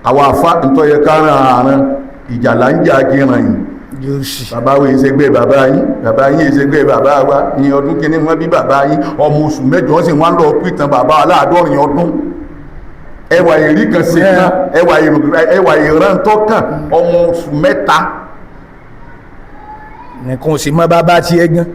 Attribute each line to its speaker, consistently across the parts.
Speaker 1: Àwọn afá ntọ́yẹ kárán àrán ìjàlá ń jà kíran yìí.
Speaker 2: Yóò sì.
Speaker 1: Bàbá wo ìṣègbè bàbá yín, bàbá yín ìṣègbè bàbá wa ní ọdún kìíní wọn bí bàbá yín, ọmọ oṣù 8 wọ́n sì wọ́n lọ pìtàn bàbá aláàdọ́rin ọdún. Ẹwà ìrí kan sí kan, ẹwà ìran tó kàn ọmọ oṣù 3.
Speaker 2: Nìkan ò sì mọ bàbá tiẹ̀ gan.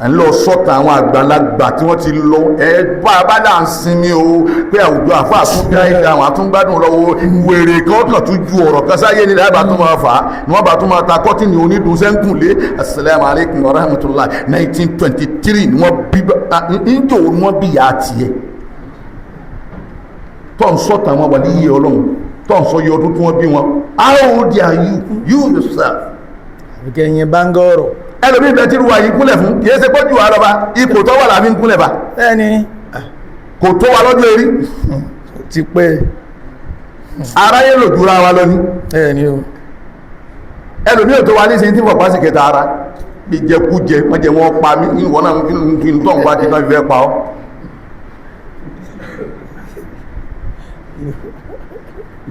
Speaker 1: À ń lọ sọ́tàn àwọn àgbàlagbà tí wọ́n ti lọ. Ẹ bá a bá là ń sinmi o, pé àwùjọ àfa àtúndá ìdá àwọn àtúngbádùn lọ́wọ́ wèrè kan kàn tún ju ọ̀rọ̀ kan sáyé ní lábàá tó máa fà á ni wọ́n bá tún máa ta kọ́tìnì onídùn sẹ́ńkùnlé. Asalaamu aleykum wa rahmatulah. 1923 ni wọ́n bí, njò ni wọ́n bí yàá tiẹ̀ tó ń sọ́tàn àwọn wàlíyé iye Ọlọ́run, tó ń sọ iye ọdún tí wọ́n bí wọn. How old are you, you yourself?
Speaker 2: Àbíkẹ́yìn báńgọ́rọ̀.
Speaker 1: Ẹlòmíì bẹ tí ruwa yìí kúnlẹ̀ fún, kì í ṣe pọ́jú wa lọ́ba, ipò tó wà láàfin kúnlẹ̀ bá.
Speaker 2: Bẹ́ẹ̀ni.
Speaker 1: Kò tó wa lọ́jọ́ eré.
Speaker 2: Ti pẹ́.
Speaker 1: Aráyé lò jura wa lọ ní.
Speaker 2: Bẹ́ẹ̀ni o.
Speaker 1: Ẹlòmíì ò tó wa ní sẹ́yìn tí wọ́n pa sí kẹta ara bí jẹkújẹ wọ́n jẹ wọ́n pa mí, ìwọ náà kí n tó ń wá kí n tó ń fẹ́ pa ọ́.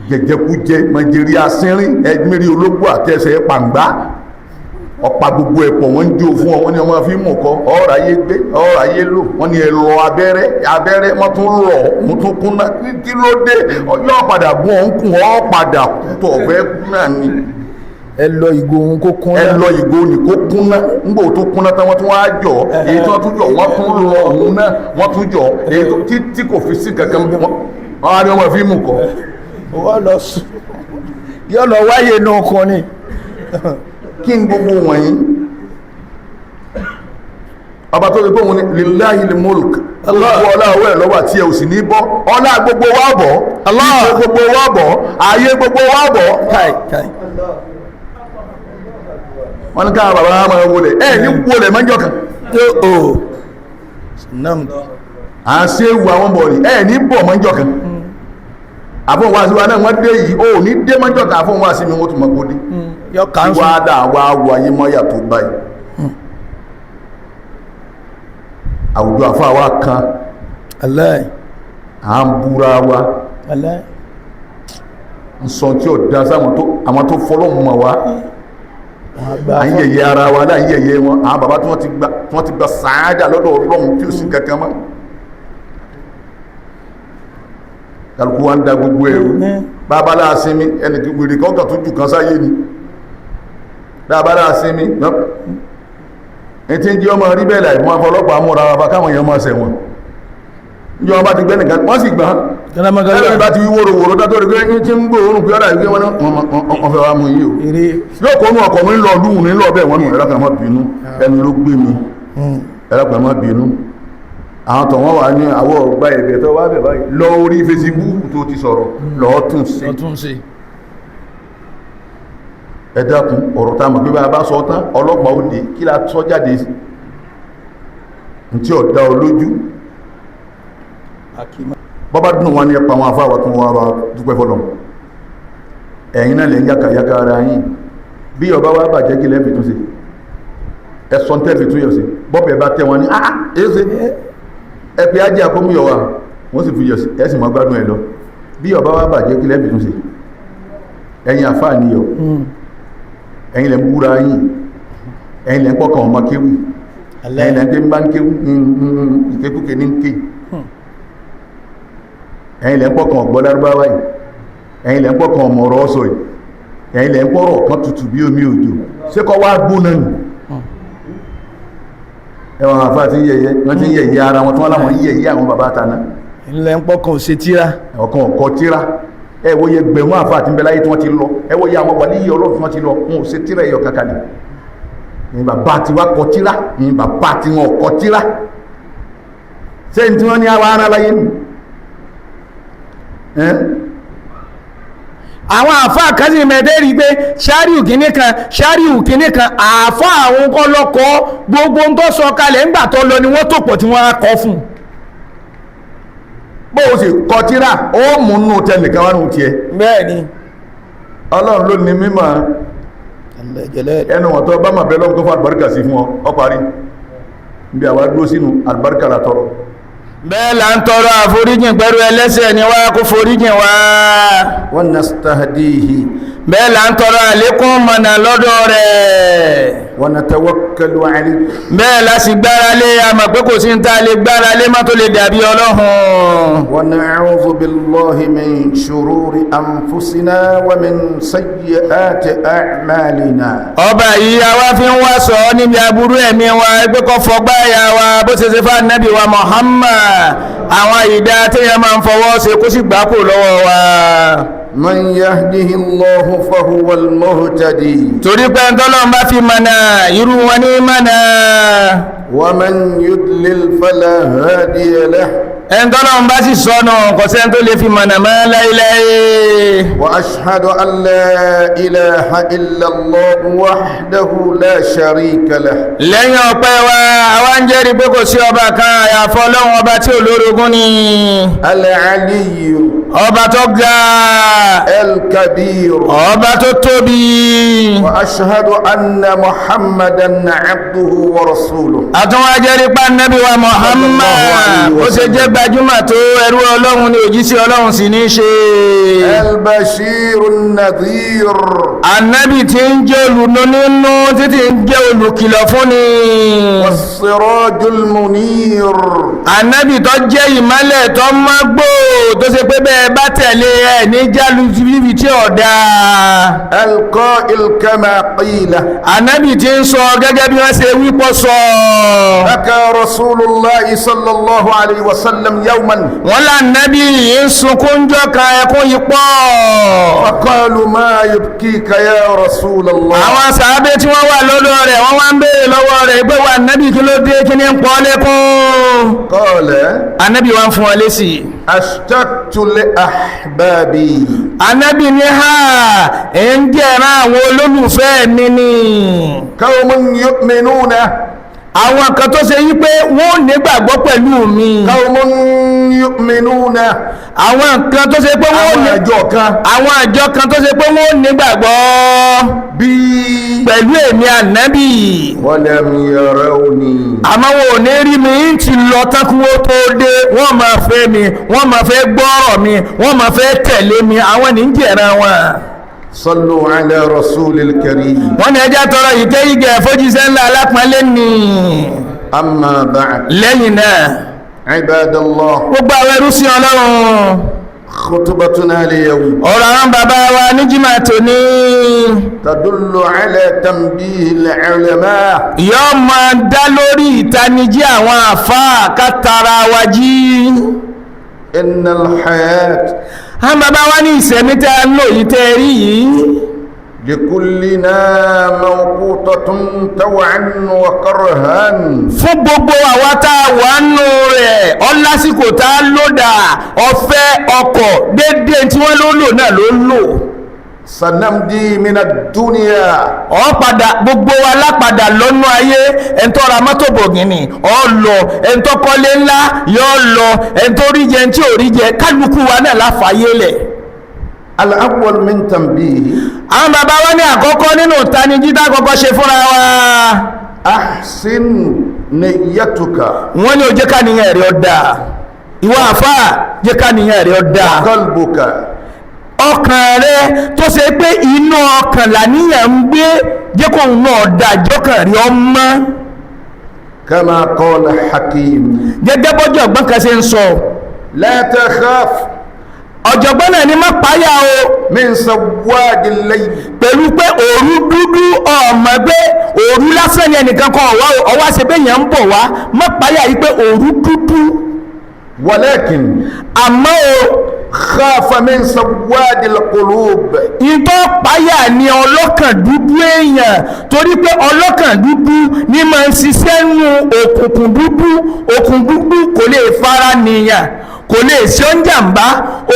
Speaker 1: Jẹjẹkújẹ mọ̀jẹ̀rí asínrín ẹgbẹ́rí ológbò àtẹsẹ̀ pàǹgbá ọ̀pá gbogbo ẹ̀pọ̀ wọ́n ń jó fún ọ, wọ́n ní ọmọ fi mú kọ ọ̀rọ̀ ayé gbé ọ̀rọ̀ ayé lò, wọ́n ní ẹ lọ abẹ́rẹ́ abẹ́rẹ́, wọ́n tún rọ̀ wọ́n tún kúnná. Kí ló dé? Yóò padà gún ọ ń kùn ọ́ padà kú tó ọ̀fẹ́ kú náà ni.
Speaker 2: Ẹ lọ ìgò òun kó kún.
Speaker 1: Ẹ lọ ìgò ní kó kúnná, ńgbò tó kúnná tán wọ́n tún wá jọ èyí tí wọ́n tún jọ, wọ́n tún lọ òun náà, wọ́n tún jọ èyí tí kò fi sí kankan, wọ́n á ní ọmọ fi mú kọ.
Speaker 2: Wọ́n lọ sùn, yóò lọ wáyé inú ọkàn ni.
Speaker 1: Kí n gbogbo wọ̀nyí, ọba tó lè gbóhùn ní lillahi mulk, gbogbo ọlá ọwọ́ ẹ̀ lọ́wọ́ àti ẹ̀ ò sì ní bọ́ ọlá gbogbo wa bọ̀, ìṣe gbogbo wa bọ̀, ayé gbogbo wa bọ̀.
Speaker 2: Káì káì.
Speaker 1: Wọ́n ní káwọn bàbá máa wọlé ẹ̀ ní wọlé mọ́jọ́ kan.
Speaker 2: Tó o nam.
Speaker 1: À ń ṣe ewu àwọn bọ̀ ní ẹ̀ ní bọ̀ mọ́jọ́ kan. Àfọ̀n wá sí wa náà wọ́n dé yìí, ó ní dé mọ́jọ́ kan. Àfọ̀n wá sí mi wọ́n tún mọ́ kó dé.
Speaker 2: Yọ kánṣu.
Speaker 1: Wá dà wá wọ ayé mọ́yà tó báyìí. Àwùjọ àfáà wa kan.
Speaker 2: Aláì.
Speaker 1: À ń búra wa.
Speaker 2: Aláì.
Speaker 1: Ń sọ tí ò da sáwọn tó àwọn tó fọlọ́ mọ̀ wá. À ń yẹ̀yẹ́ ara wa láà ń yẹ̀yẹ́ wọn, àwọn bàbá tí wọ́n ti gba sàájà lọ́dọ̀ Ọlọ́run tí ò sí kankan mọ́. Kálukú wa ń da gbogbo ẹ̀rú. Bàbá láàsinmi ẹnì kí wèrè kọ́kàn tó jù kan sáyé ni bàbá láàsinmi ẹni tí ń jẹ́ ọmọ rí bẹ́ẹ̀ láì fún afọlọ́pàá múra wa bá káwọn èèyàn máa ṣẹ̀wọ̀n. Níjọ́ wọn bá ti gbẹ́ nìkan wọ́n sì gbà ẹlẹ́ni bá ti wí wóró wóró dátó rí pé ní tí ń gbóòórùn pé ọ̀dà ìgbé wọn wọ́n fẹ́ wá mú yìí o, yóò kó nú ọkọ̀ mi ń lọ lúhùn ní lọ bẹ́ẹ̀ wọ́n nù. Ẹ̀rọ kan má bínú, ẹnu ló gbé mi, ẹ̀rọ kan má bínú. Àwọn tó wọ́n wà ní àwọ̀ ọgbà ẹ̀bẹ̀ tó wá bẹ̀ báyìí lọ orí Facebook tó ti sọ̀rọ̀ lọ́ọ́ tún sí.
Speaker 2: Tún sí.
Speaker 1: Ẹ dákun, ọ̀rọ̀ tá a mọ̀ pé bá a bá sọ tán ọlọ́pàá ó dé, kí la sọ jáde ntí ọ̀dá olójú bọ́bá dùn wọn ní ẹpa àwọn afáwà tó wọ́n wá dúpẹ́ fọ́lọ̀. Ẹ̀yin náà lè ń yàkà yàkà ara yín. Bí ọba wá bàjẹ́, kí lẹ́fì tún sí? Ẹ̀sọ́ tẹ́fì tún yọ̀ sí. Bọ́bẹ̀ bá tẹ́ wọn ní ah èsì ẹ̀pẹ́ ajé akómúyọ̀ wa, wọ́n sì fi yọ̀ sí, ẹ̀ sì máa gbádùn ẹ̀ lọ. Bí ọba wá bàjẹ́, kí lẹ́fì tún sí? Ẹ̀yin àfáà níyọ̀, ẹ̀yin lẹ́ ń búra yín, ẹ̀yin lẹ́ ń pọ̀kàn ọmọ kéwì, ẹ̀yin lẹ́ ń pé ń bá ń kéwì ìkékúké ní ń ké, ẹ̀yin lẹ́ ń pọ̀kàn ọ̀gbọ́ lárúbáwá yìí, ẹ̀yin lẹ́ ń pọ̀kàn ọmọ ọ̀rọ̀ ọ̀sọ̀ yìí, ẹ̀yin lẹ́ ń pọ̀rọ̀ kan tutù bí omi òjò, ṣé kọ́ wá gbóná nù? Ẹ̀wọ̀n àfa ti ń yẹ̀yẹ́, wọ́n ti ń yẹ̀yẹ́ ara wọn tí wọ́n láwọn ń yẹ̀yẹ́ àwọn bàbá àtàná.
Speaker 2: Ńlẹ̀ ń pọkàn ò ṣe tíra.
Speaker 1: Ọ̀kan ọ̀kọ́ tíra. Ẹ wo ye gbẹ̀mú àfa àti nbẹ láyé tí wọ́n ti lọ, ẹ wo ye àwọn wàlíyé Ọlọ́run tí wọ́n ti lọ, wọn ò ṣe tíra ẹ̀yọ kankan ni bàbá tiwa kọ tíra, ni bàbá tiwọn kọ tíra. Ṣé ní tí wọ́n ní àwọn ará láyé nù?
Speaker 2: Àwọn àáfàá kan sì mẹ́tẹ́ rí i pé ṣáríù kìíní kan, ṣáríù kìíní kan, àáfàá àwọn kọ́ lọ́kọ́ gbogbo ń tó sọ kalẹ̀ ńgbà tó lọ ni wọ́n tó pọ̀ tí wọ́n á kọ́ fún un.
Speaker 1: Bó o sì kọ tíra, ó mú nù tẹnìkan wá nù tiẹ̀.
Speaker 2: Bẹ́ẹ̀ ni.
Speaker 1: Ọlọ́run ló ní mímọ̀. Ẹnu wọn tó bá mà bẹ́ẹ̀ lọ́n kó fún àlùbáríkà sí fún ọ, ọ parí níbi àwa dúró sínú àlùbáríkà la tọrọ.
Speaker 2: Bẹ́ẹ̀ là ń tọrọ àforíjìn pẹ̀lú ẹlẹ́ṣẹ̀ ni wá, kó foríjìn wá.
Speaker 1: ونستهديه.
Speaker 2: Bẹ́ẹ̀ là ń tọrọ àlékún mọ̀nà lọ́dọ̀ rẹ̀.
Speaker 1: ونتوكل عليه.
Speaker 2: Bẹ́ẹ̀ la sì gbára lé, a mọ̀ pé kò sí ń ta lè gbára lé má tó lè dàbí Ọlọ́run.
Speaker 1: ونعوذ بالله من شرور أنفسنا ومن سيئات أعمالنا.
Speaker 2: Ọba yìí a wá fi ń wá sọ ọ́ níbi aburú ẹ̀mí wa, pé kó fọgbá ẹ̀yà wa bó ṣe ṣe fún Ànábì wa Muhammad, àwọn ìdá téèyàn máa ń fọwọ́ ṣe, kó sì gbà kó lọ́wọ́ wa.
Speaker 1: من يهده الله فهو المهتدي.
Speaker 2: Torí pé ẹni tọ́lọ́run bá fi mọ̀nà, irú wọn ní mọ̀nà.
Speaker 1: ومن يضلل فلا هادي له.
Speaker 2: Ẹni tọ́lọ́run bá sì sọnù, kò sẹ́ni tó lè fi mọ̀nà mọ́ láéláé.
Speaker 1: وأشهد أن لا إله إلا الله وحده لا شريك له.
Speaker 2: Lẹ́yìn ọpẹ́ wa, àwa ń jẹ́rìí pé kò sí ọba kan àyàfọ́ Ọlọ́run, ọba tí ò lórogún ni.
Speaker 1: العلي.
Speaker 2: Ọba tó ga.
Speaker 1: الكبير.
Speaker 2: Ọba tó tóbi.
Speaker 1: وأشهد أن محمدا عبده ورسوله.
Speaker 2: Àtúnwá jẹ́rìí pa Nábì wa Muhammad, ó ṣe jẹ́ gbajúmọ̀ tó, ẹrú Ọlọ́run ni, òjíṣẹ́ Ọlọ́run sì ní í ṣe.
Speaker 1: البشير النذير.
Speaker 2: Ànábì tí ń jẹ́ olùnú nínú títí ń jẹ́ olùkìlọ̀ fúnni.
Speaker 1: والسراج المنير.
Speaker 2: Ànábì tó jẹ́ ìmọ́lẹ̀ tó mọ́ gbò, tó ṣe pé bẹ́ẹ̀ bá tẹ̀lé ẹ̀ ní jálù bíbi tí ọ̀dà.
Speaker 1: القائل كما قيل.
Speaker 2: Ànábì tí ń sọ gẹ́gẹ́ bí wọ́n ṣe wípọ̀ sọ.
Speaker 1: بكى رسول الله صلى الله عليه وسلم يوما.
Speaker 2: Wọ́n lànàbì yìí ń sunkún jọ kan, ẹkún yìí pọ̀.
Speaker 1: فقالوا: ما يبكيك يا رسول الله؟
Speaker 2: Àwọn sàábé tí wọ́n wà lọ́dọ̀ rẹ̀, wọ́n wá ń béèrè lọ́wọ́ rẹ̀ pé, wà nábì, kí ló dé? Kí ní ń pọ́ lẹ́kún?
Speaker 1: قال:
Speaker 2: Ànábì wá ń fún wọn lésì.
Speaker 1: اشتقت لأحبابي.
Speaker 2: Ànábì ní ha ń jẹ́ran àwọn olólùfẹ́ mi ni.
Speaker 1: قوم يؤمنون.
Speaker 2: Àwọn kan tó ṣe yí pé wọ́n ò nígbàgbọ́ pẹ̀lú mi.
Speaker 1: قوم يؤمنون.
Speaker 2: Àwọn kan tó ṣe pé wọ́n ò
Speaker 1: àwọn
Speaker 2: ní
Speaker 1: àjọ kan.
Speaker 2: Àwọn àjọ kan tó ṣe pé wọ́n ò nígbàgbọ́
Speaker 1: bí
Speaker 2: pẹ̀lú èmi Ànábì.
Speaker 1: ولم يروني.
Speaker 2: Àmọ́ wọn ò ní rí mi, ń ti lọ tán kí wọ́n tó dé. Wọ́n máa fẹ́ mi, wọ́n máa fẹ́ gbọ́rọ̀ mi, wọ́n máa fẹ́ tẹ̀lé mi. Àwọn ní ń jẹ̀ràn wọn.
Speaker 1: صلوا على رسول الكريم.
Speaker 2: Wọ́n ní ẹjá tọrọ ìkẹ́ ìgẹ̀ fójíṣẹ́ ńlá alápọ̀nlé ni.
Speaker 1: أما بعد.
Speaker 2: Lẹ́yìn náà,
Speaker 1: عباد الله،
Speaker 2: gbogbo àwọn ẹrú sí Ọlọ́run،
Speaker 1: خطبتنا اليوم
Speaker 2: ọ̀rọ̀ àwọn bàbá wa ní jímà tòní
Speaker 1: تدل على تنبيه العلماء.
Speaker 2: yóò máa dá lórí ìtanijí àwọn àfáà kátara wa jí.
Speaker 1: إن الحياة
Speaker 2: Àwọn bàbá wa ní ìsẹ̀mí tẹ́ a ń lò yìí tẹ́ rí yìí،
Speaker 1: لكلنا موقوتة طوعا وكرها.
Speaker 2: Fún gbogbo àwa tá a wà nù rẹ̀, ọ lásìkò tá a lòdà, ọ̀fẹ́ ọkọ̀ déédéé tí wọ́n ló lò náà ló lò.
Speaker 1: سنمضي من الدنيا.
Speaker 2: Ọ padà, gbogbo wa lápadà lọ́nà ayé. Ẹni tó ra mọ́tò bọ̀gìnì ọ lọ, ẹni tó kọ́lé ńlá yọ lọ, ẹni tó rí jẹ, ẹni tí ò rí jẹ, kálukú wa náà láfààyè lẹ̀.
Speaker 1: الأول من تنبيه:
Speaker 2: Àwọn bàbá wa ní àkọ́kọ́ nínú ìtanijí tá a kọ́kọ́ ṣe fúnra wa،
Speaker 1: أحسن نيتك.
Speaker 2: Wọ́n ní o jẹ́ káníyàn rẹ̀ ọ́ dáa. Ìwọ àfáà, jẹ́ káníyàn rẹ̀ ọ́ dáa.
Speaker 1: قلبك.
Speaker 2: Ọkàn rẹ tó ṣe pé inú ọkàn làníyàn ń gbé, jẹ́ kóun náà dáa, jọ́kàn rẹ̀ ọ́ mọ́.
Speaker 1: كما قال حكيم:
Speaker 2: Gẹ́gẹ́ bọ́jọ̀gbọ́n kan ṣe ń sọ.
Speaker 1: لا تخاف
Speaker 2: Ọ̀jọ̀gbọ́n náà ní má páyà o
Speaker 1: من سواد الليل.
Speaker 2: pẹ̀lú pé òru dúdú, ọmọ pé òru lásán ni, ẹnìkan kan ọ̀wá ọwá ṣe pé yẹn ń bọ̀ wá, má páyà yìí pé òru dúdú.
Speaker 1: ولكن
Speaker 2: Àmọ́ o،
Speaker 1: خاف من سواد القلوب.
Speaker 2: Ìtọ́ páyà ni ọlọ́kàn dúdú èèyàn, torí pé ọlọ́kàn dúdú ní máa ń ṣiṣẹ́ nu òkùnkùn dúdú. Òkùnkùn dúdú kò lè fara nìyàn, kò lè ṣe ọ́ ń jàǹbá.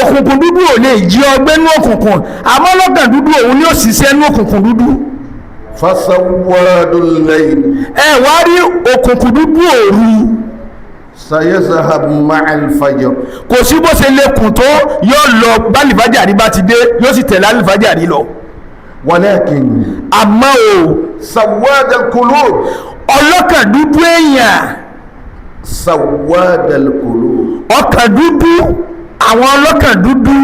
Speaker 2: Òkùnkùn dúdú ò lè jí ọgbẹ́ nú òkùnkùn, àmọ́ ọlọ́kàn dúdú, òun ni ó ṣiṣẹ́ nú òkùnkùn dúdú.
Speaker 1: فسواد الليل
Speaker 2: Ẹ wá rí òkùnkùn dúdú òru،
Speaker 1: سيذهب مع الفجر.
Speaker 2: Kò sí bó ṣe lè kùn tó, yóò lọ bálìfájàrí bá ti dé, yóò sì tẹ̀lé àlìfájàrí lọ.
Speaker 1: ولكن
Speaker 2: Àmọ́ o،
Speaker 1: سواد القلوب،
Speaker 2: ọlọ́kàn dúdú èèyàn،
Speaker 1: سواد القلوب،
Speaker 2: Ọkàn dúdú, àwọn ọlọ́kàn dúdú.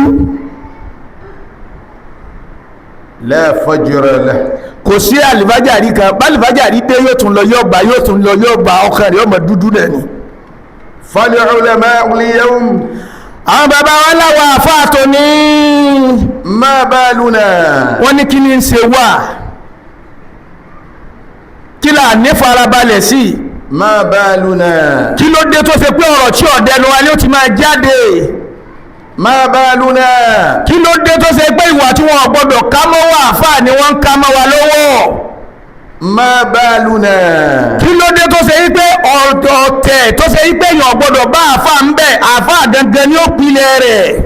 Speaker 1: La fajra lahu.
Speaker 2: Kò sí àlìfájàrí kan, bálìfájàrí dé yóò tún lọ yóò gbà, yóò tún lọ yóò gbà, ọkàn rẹ̀ ọmọ dúdú náà ni.
Speaker 1: Fal-ulama'u al-yawm.
Speaker 2: Àwọn bàbá wa láwọn àfáà tó ní
Speaker 1: Ma baluna.
Speaker 2: Wọ́n ní kí ni ń ṣe wà, kí là ní farabalẹ̀ sí?
Speaker 1: Ma baluna.
Speaker 2: Kí ló dé tó ṣe pé ọ̀rọ̀ tí ọ̀dẹnu wa ni ó ti máa jáde?
Speaker 1: Ma baluna.
Speaker 2: Kí ló dé tó ṣe pé ìwà tí wọn ò gbọdọ̀ ká mọ́ wà àfáà ni wọ́n ń ká mọ́ wa lọ́wọ́?
Speaker 1: Ma baluna.
Speaker 2: Kí ló dé tó ṣe wípé ọ̀tẹ̀ tó ṣe wípé èèyàn gbọdọ̀ bá àfáà ń bẹ̀, àfáà gangan ni ó pilẹ̀ rẹ̀?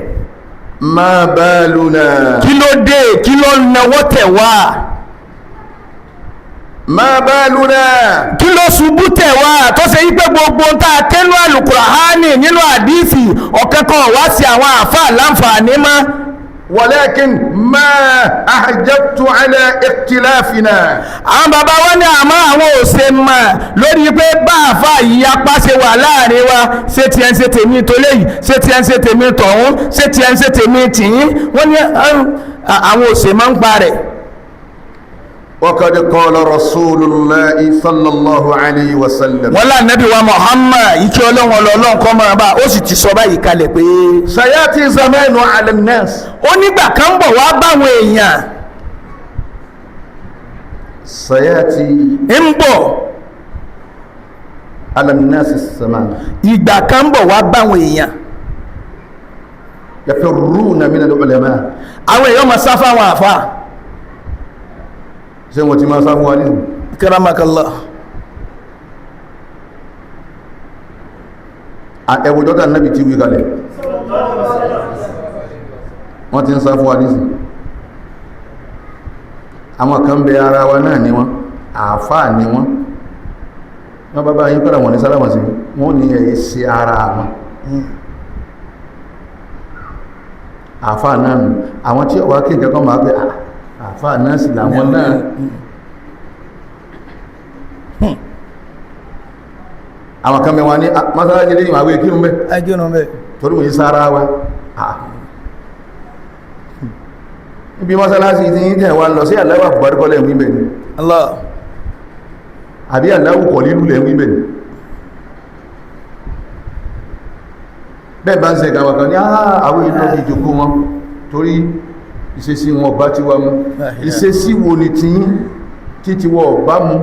Speaker 1: Ma baluna.
Speaker 2: Kí ló dé? Kí ló nawọ́ tẹ̀ wá?
Speaker 1: Ma baluna.
Speaker 2: Kí ló ṣubú tẹ̀ wá tó ṣe wípé gbogbo ń tá a kẹ́nu àlùkùránì nínú àdíìsì ọ̀kan kan wá sí àwọn àfáà láǹfààní mọ́?
Speaker 1: ولكن ما أحجبت على اختلافنا.
Speaker 2: Àwọn bàbá wa ní àmọ́ àwọn ò ṣe mọ̀ lórí pé bá àfáà yìí apá ṣe wà láàrin wa, ṣé tiẹ̀ ń ṣe tèmi tó léyìí, ṣé tiẹ̀ ń ṣe tèmi tọ̀hún, ṣé tiẹ̀ ń ṣe tèmi tìyín, wọ́n ní àwọn ò ṣe máa ń pa rẹ̀.
Speaker 1: وقد قال رسول الله صلى الله عليه وسلم.
Speaker 2: Wọ́n lá Nábì wa Muhammad, ike ọlọ́run ọlọ́run kọ́ máa bá, ó sì ti sọ báyìí kalẹ̀ pé
Speaker 1: سيأتي زمان على الناس.
Speaker 2: Ó nígbà kan ń bọ̀ wá báwọn èèyàn.
Speaker 1: سيأتي
Speaker 2: ń bọ̀
Speaker 1: على الناس الزمان.
Speaker 2: Ìgbà kan ń bọ̀ wá báwọn èèyàn.
Speaker 1: يفرون من العلماء.
Speaker 2: Àwọn èèyàn máa sá fáwọn àfa.
Speaker 1: Ṣé wọ́n ti máa sá fún wa nínú?
Speaker 2: Karamakallah.
Speaker 1: Ẹwù dọ́tà náà ti wí kalẹ̀, wọ́n ti ń sá fún wa nísìn. Àwọn kan bẹ, ara wa náà ni wọ́n, àáfàá ni wọ́n. Wọ́n bá bá yín kọ́dà, wọ́n ní sálámà sí wọ́n ní ẹ̀yẹ sí ara wọn. Àáfàá náà nù. Àwọn tí ọwá kí nǹkan kan máa pé àáfàá náà sì làwọn náà. Àwọn kan bẹ wọn ní mọ́sálásí lẹ́yìn àwọn ekírun bẹ́ẹ̀.
Speaker 2: Ajínú bẹ́ẹ̀.
Speaker 1: Torí wọ́n yí sára wa níbi mọ́sálásí tí yí tẹ̀ wá lọ sí aláwọ̀ àbúgbàríkọ́ lẹ́ wí bẹ̀ ni?
Speaker 2: Allah.
Speaker 1: Àbí aláwọ̀ kọ̀lílù lẹ́ wí bẹ̀ ni? Bẹ́ẹ̀ bá ń ṣe ìkàwà kan ní àwọn ìlú ìjòkó wọn torí ìṣesí wọn ọba ti wá mú. Ìṣesí wo ni ti yín títí wọ ọba mú?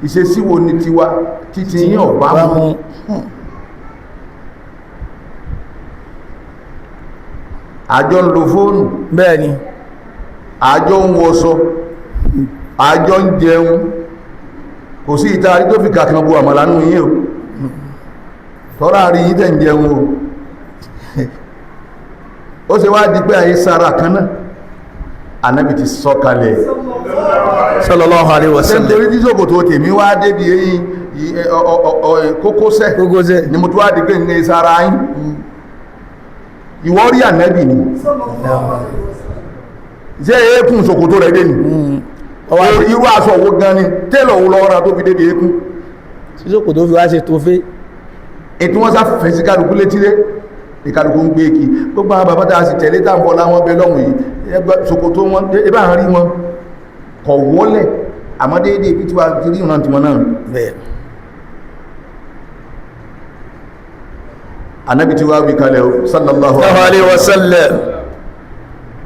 Speaker 1: Ìṣesí wo ni tiwa títí yín ọba mú? Àjọ ń lo fóònù.
Speaker 2: Bẹ́ẹ̀ ni.
Speaker 1: Àjọ ń wọṣọ, àjọ ń jẹun. Kò sí ìta rí tó fi kàkan bu àmàlà nù yín o. Tọ́rọ rí yín tẹ̀ ń jẹun o. Ó ṣe wá di pé àyè sára kan náà? Ànábì ti sọ kalẹ̀.
Speaker 2: Sallallahu alaihi wasallam.
Speaker 1: Nítorí tí ṣòkòtò tèmi wá débi eyín kókósẹ̀.
Speaker 2: Kókósẹ̀.
Speaker 1: Ni mo tún wá di pé ń sára yín. Ìwọ rí ànábì ni ṣé eékún ṣòkòtò rẹ̀ dé ni? Irú aṣọ wo gan ni tẹ́lọ̀ wo lọ́wọ́ ra tó fi débi eékún?
Speaker 2: Sísòkò tó fi wá ṣe tó fẹ́.
Speaker 1: Ètò wọn sá fẹ́ sí kálukú létí dé, ìkálukú ń gbé kí gbogbo àwọn bàbá tá a sì tẹ̀lé tá à ń bọ̀ láwọn bẹ lọ́hùn yìí, ẹgbẹ́ ṣòkòtò wọn ẹ bá ń rí wọn kọ̀ wọ́lẹ̀, àmọ́ déédéé ibi tí wàá ti rí ìran tiwọn náà.
Speaker 2: Bẹ́ẹ̀.
Speaker 1: Ànábì tí wàá wí kalẹ̀ o, sallallahu
Speaker 2: alaihi wasallam.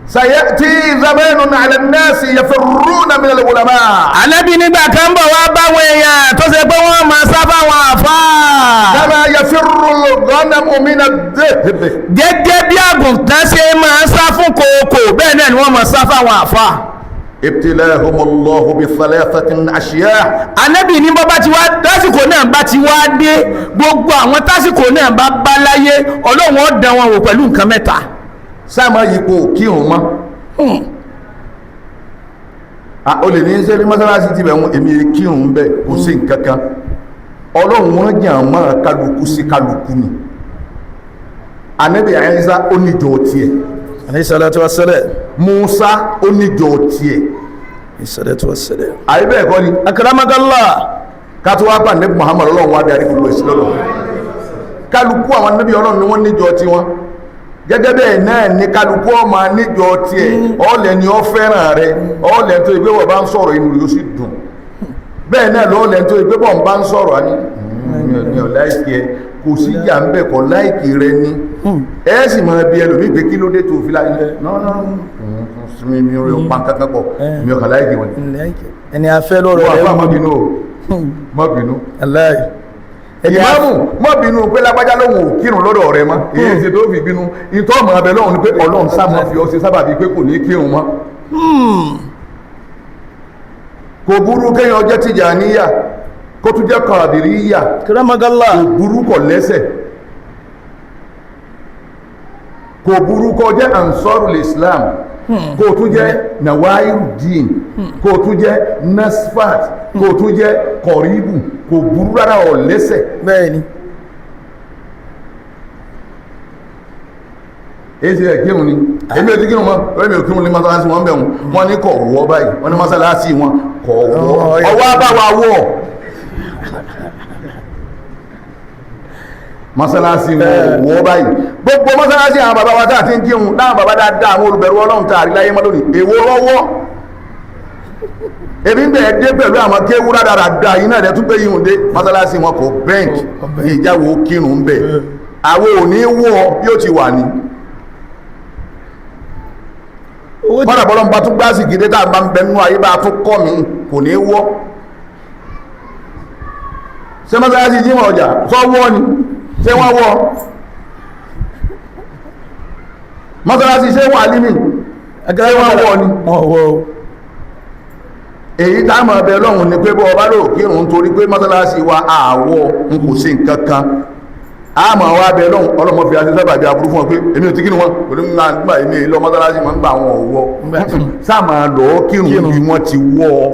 Speaker 1: Sayati zamanun ala an-nasi yafirruna min al-ulama.
Speaker 2: Ànábì nígbà kan bọ̀ wá báwọn èèyàn tó ṣe pé wọ́n máa sá fáwọn àfáà.
Speaker 1: Kama yafirru al-ghanamu min ad-dhihb.
Speaker 2: Gẹ́gẹ́ bí àgùntàn ṣe máa ń sá fún kookò, bẹ́ẹ̀ náà ni wọ́n máa sá fáwọn àfáà.
Speaker 1: Ibtilahum Allahu bi thalathatin ashiya.
Speaker 2: Ànábì ní bọ́ bá ti wá tásìkò náà bá ti wá dé, gbogbo àwọn tásìkò náà bá bá láyé, Ọlọ́run ó dán wọn wò pẹ̀lú nǹkan mẹ́ta.
Speaker 1: Sáàmà yípo kírun mọ́. O lè ní ṣe ní mọ́sálásí ti bẹ̀ wọn, èmi kírun bẹ́ẹ̀, kò sí nǹkan kan. Ọlọ́run wọn jẹ́ àmọ́ kálukú sí kálukú ni. Ànábì Ìsá ó níjọ tiẹ̀.
Speaker 2: Alayhi salatu wassalam.
Speaker 1: Musa ó níjọ tiẹ̀.
Speaker 2: Alayhi salatu wassalam.
Speaker 1: Àyè bẹ́ẹ̀ kọ́ ni?
Speaker 2: Akramakallah.
Speaker 1: Ká tó wá bá ní Muhammad, Ọlọ́run wá darí gbogbo ẹ̀sìn lọ́lọ́. Kálukú àwọn anábì Ọlọ́run ni wọ́n níjọ tiwọn. Gẹ́gẹ́ bẹ́ẹ̀ náà ni kálukú ọmọ níjọ tiẹ̀. Ọ̀lẹ́ ni ó fẹ́ràn rẹ, ọ̀lẹ́ tó ìgbé wọ̀ bá ń sọ̀rọ̀ inú rẹ̀ ó sì dùn. Bẹ́ẹ̀ náà lọ́ọ̀lẹ́ tó ìgbé bọ̀ ń bá ń sọ̀rọ̀ àní mi ò láìkì ẹ, kò sí ìjà ń bẹ̀, kọ́ láìkì rẹ ni. Ẹ sì máa bí ẹlòmíì pé kí ló dé tó fi láì no no, mi ò pa kankan pọ̀, mi ò kà láìkì wọn.
Speaker 2: Ẹni afẹ́ lọ́rọ̀
Speaker 1: Wọ́n
Speaker 2: rẹ̀
Speaker 1: àfa, má bínú o, má bínú.
Speaker 2: Aláì.
Speaker 1: Ìmáàmù, má bínú pé lágbájá lóhùn ò kírun lọ́dọ̀ rẹ mọ́. Èyí ṣe tó fi bínú ìtọ́ ọmọ abẹ lọ́hùn ni pé Ọlọ́run sá máa fi ọ ṣe sábàbí pé kò ní kírun mọ́. Kò burú kéèyàn jẹ́ Tìjàníyà kó tún jẹ́ Kàdìríyà.
Speaker 2: Kìrámàgálà.
Speaker 1: Kò burú, kò lẹ́sẹ̀. Kò burú kó jẹ́ Ansarul Islam, kó tún jẹ́ Nawairudin, kó tún jẹ́ Nasfat, kó tún jẹ́ Kọ̀ríbù. Kò burú rárá, ò lẹ́sẹ̀.
Speaker 2: Bẹ́ẹ̀ ni.
Speaker 1: Èyí ti ẹ̀ kírun ni, èmi ò ti kírun mọ́, èmi ò kírun ní mọ́sálásí wọn bẹ̀. Wọ́n ní kọ̀ wọ́ báyìí, wọ́n ní mọ́sálásí wọn kọ̀ wọ́. Ọwọ́ bá wa wọ̀ mọ́sálásí wọn wọ́ báyìí. Gbogbo mọ́sálásí àwọn bàbá wa tá a ti ń kírun láwọn bàbá dáadáa, àwọn olùbẹ̀rù Ọlọ́run tá a rí láyé mọ́ lónìí, èwo lọ́wọ́ ebi ń bẹ̀ dé pẹ̀lú àwọn kéwú rádaràda yìí náà? Rẹ̀ tún pé yìí ń dé mọ́sálásí wọn kò bẹ́ǹkì ìjáwó kírun ń bẹ̀. Àwọn ò ní wọ́ bí ó ti wà ní kọ́nà bọ́lọ́ ń bá tún gbáàsì gidi tá a bá ń bẹ nínú ayé bá a tún kọ́ mi, kò ní wọ́. Ṣé mọ́sálásí jímọ̀ ọjà sọ wọ́ ni? Ṣé wọ́n wọ́ mọ́sálásí? Ṣé wọ́n alímì? Ṣé wọ́n wọ́ ni?
Speaker 2: Wọ́n wọ́ o.
Speaker 1: Èyí tá a máa bẹ lọ́hùn ni pé bọ́ ọba lò kírun nítorí pé mọ́sálásí wa àwọ̀ n kò sí nǹkan kan, a máa wá bẹ lọ́hùn, ọlọ́mọ fi àti sábàbí aburú fún ọ pé èmi ò ti kírun wọn pẹ̀lú nígbà èmi lọ mọ́sálásí máa ń gbà àwọn ọ̀wọ́ sáà máa lọ kírun bí wọ́n ti wọ́ ọ.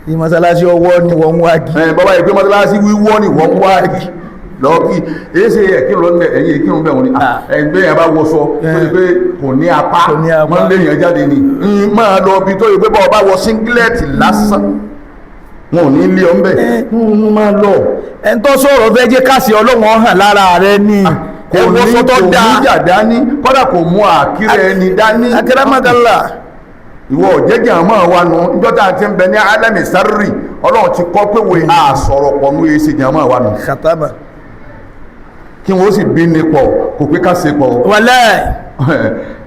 Speaker 2: Ní mọ́sálásí ọwọ́ ni wọ́n ń wá kí.
Speaker 1: Ẹ̀ bàbá yìí pé mọ́sálásí wíwọ́ ni wọ́n ń wá kí lọ kí. Èyí ṣe ẹ̀ kírun lọ́nà ẹ̀yìn kírun bẹ̀ wọ́n ni ẹgbẹ́ yẹn bá wọṣọ tó ṣe pé kò ní apá,
Speaker 2: Kò ní apá.
Speaker 1: wọ́n lé yẹn jáde ni. Máa lọ bí tó yẹ pé bọ́ọ̀ bá wọ singlet lásán, wọn ò ní lé ọ ńbẹ̀, máa lọ.
Speaker 2: Ẹni tó sọ̀rọ̀ fẹ́ jẹ́ káàsì Ọlọ́run ọ̀hàn lára rẹ ni.
Speaker 1: Kò ní
Speaker 2: Ẹ̀wọ̀sọ tó
Speaker 1: kò
Speaker 2: dáa.
Speaker 1: ní jà dání, kódà kò mú àkírẹ́ ẹni dání.
Speaker 2: Akérèmọ́gàlà.
Speaker 1: Ìwọ òjẹ́jẹ́ àmọ́ wa nù níjọ́ tá a ti ń bẹ ní alẹ́mì sáré, Ọlọ́run ti kọ́ pé wo àsọ̀rọ̀ pọ̀ nù èsì jàmọ́ wa nù.
Speaker 2: Kàtàmà.
Speaker 1: Kí wọ́n sì bí ní pọ̀, kò pé ká ṣe pọ̀.
Speaker 2: Wàlẹ́.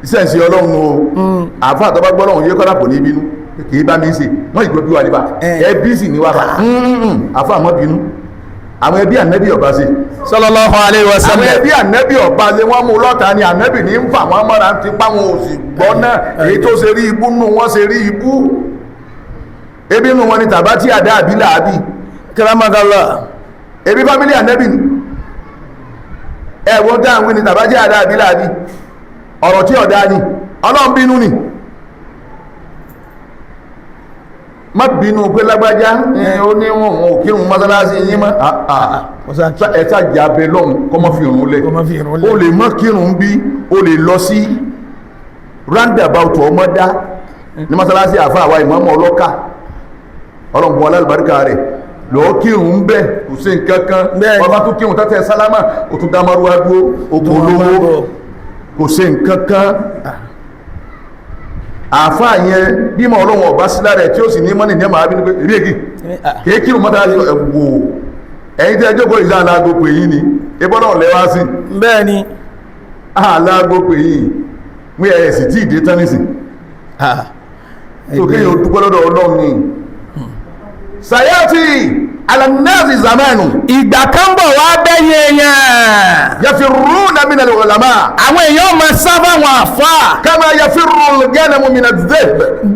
Speaker 1: Iṣẹ́ ìṣe Ọlọ́run o. Àáfàá tó bá gbọ́ Ọlọ́run yé, kọ́dà kò ní bínú, kì í bá mi ṣe wọ́n ìgbó bí wà níbà. Ẹbí sì ní wà bá àáfàá mọ́ bínú. Àwọn ẹbí ànẹ́bí ọba ṣe.
Speaker 2: Sallallahu alayhi wa
Speaker 1: Àwọn
Speaker 2: sallam.
Speaker 1: ẹbí ànẹ́bí ọba ṣe, wọ́n mú lọ́ta ni. Ànẹ́bí ní ń fà wọ́n mọ́ra ti pa wọn ò sì gbọ́ náà. Èyí tó ṣe rí ibú nù wọ́n ṣe rí ibú, ebi nù wọn ni tàbá tí àdá àbí làábì.
Speaker 2: Kìrámàgàlà.
Speaker 1: Ebi family ànẹ́bí ni ẹ̀wọ̀n tá à ń wí ni tàbá tí àdá àbí làábì. Ọ̀rọ̀ tí ọ̀dá ni Ọlọ́run bínú ni. Má bínú pé lágbájá ó ní wọn ò kírun mọ́sálásí yín mọ́. Ẹ ṣàjà abẹ lọ́hùn kọ́ mọ́ fi irun lẹ̀.
Speaker 2: Kó má fi irun lẹ̀.
Speaker 1: O lè mọ́ kírun bí o lè lọ sí roundabout ọmọdá ní mọ́sálásí àfa àwa ìmọ̀ọ́mọ́ ọlọ́kà, ọlọ́mọ alálùbáríkà rẹ̀, lọ́ọ́ kírun bẹ́ẹ̀, kò sí nǹkan kan.
Speaker 2: Bẹ́ẹ̀ni.
Speaker 1: Ọba tó kírun tẹ́tẹ́ sálámà, ó tún dámárúwá dúró oko olówó, kò sí nǹkan kan. Àfa yẹn bímọ ọlọ́wọ́n ọba sílá rẹ̀ tí ó sì ní mọ́nì ní ẹ̀mọ́ abínú pé èmi èkì kìí kírun mọ́sálásí ẹ̀ wò. Ẹ̀yin tí ẹ jókòó ìlà aláàgó pè yín ni ebọ́ náà lẹ́wà sí.
Speaker 2: Bẹ́ẹ̀ ni.
Speaker 1: Aláàgó pè yín mú ẹ̀ sì tí ì dé tán nísìn tó kéèyàn ó dúpẹ́ lọ́dọ̀ Ọlọ́run ni. Sayati alanasi zamanu.
Speaker 2: Ìgbà kan bọ̀ wá bẹ́yẹ èèyàn.
Speaker 1: Yafiruna minal ulama.
Speaker 2: Àwọn èèyàn máa sá fáwọn àfáà.
Speaker 1: Kama yafirru al-ganamu minadh dhib.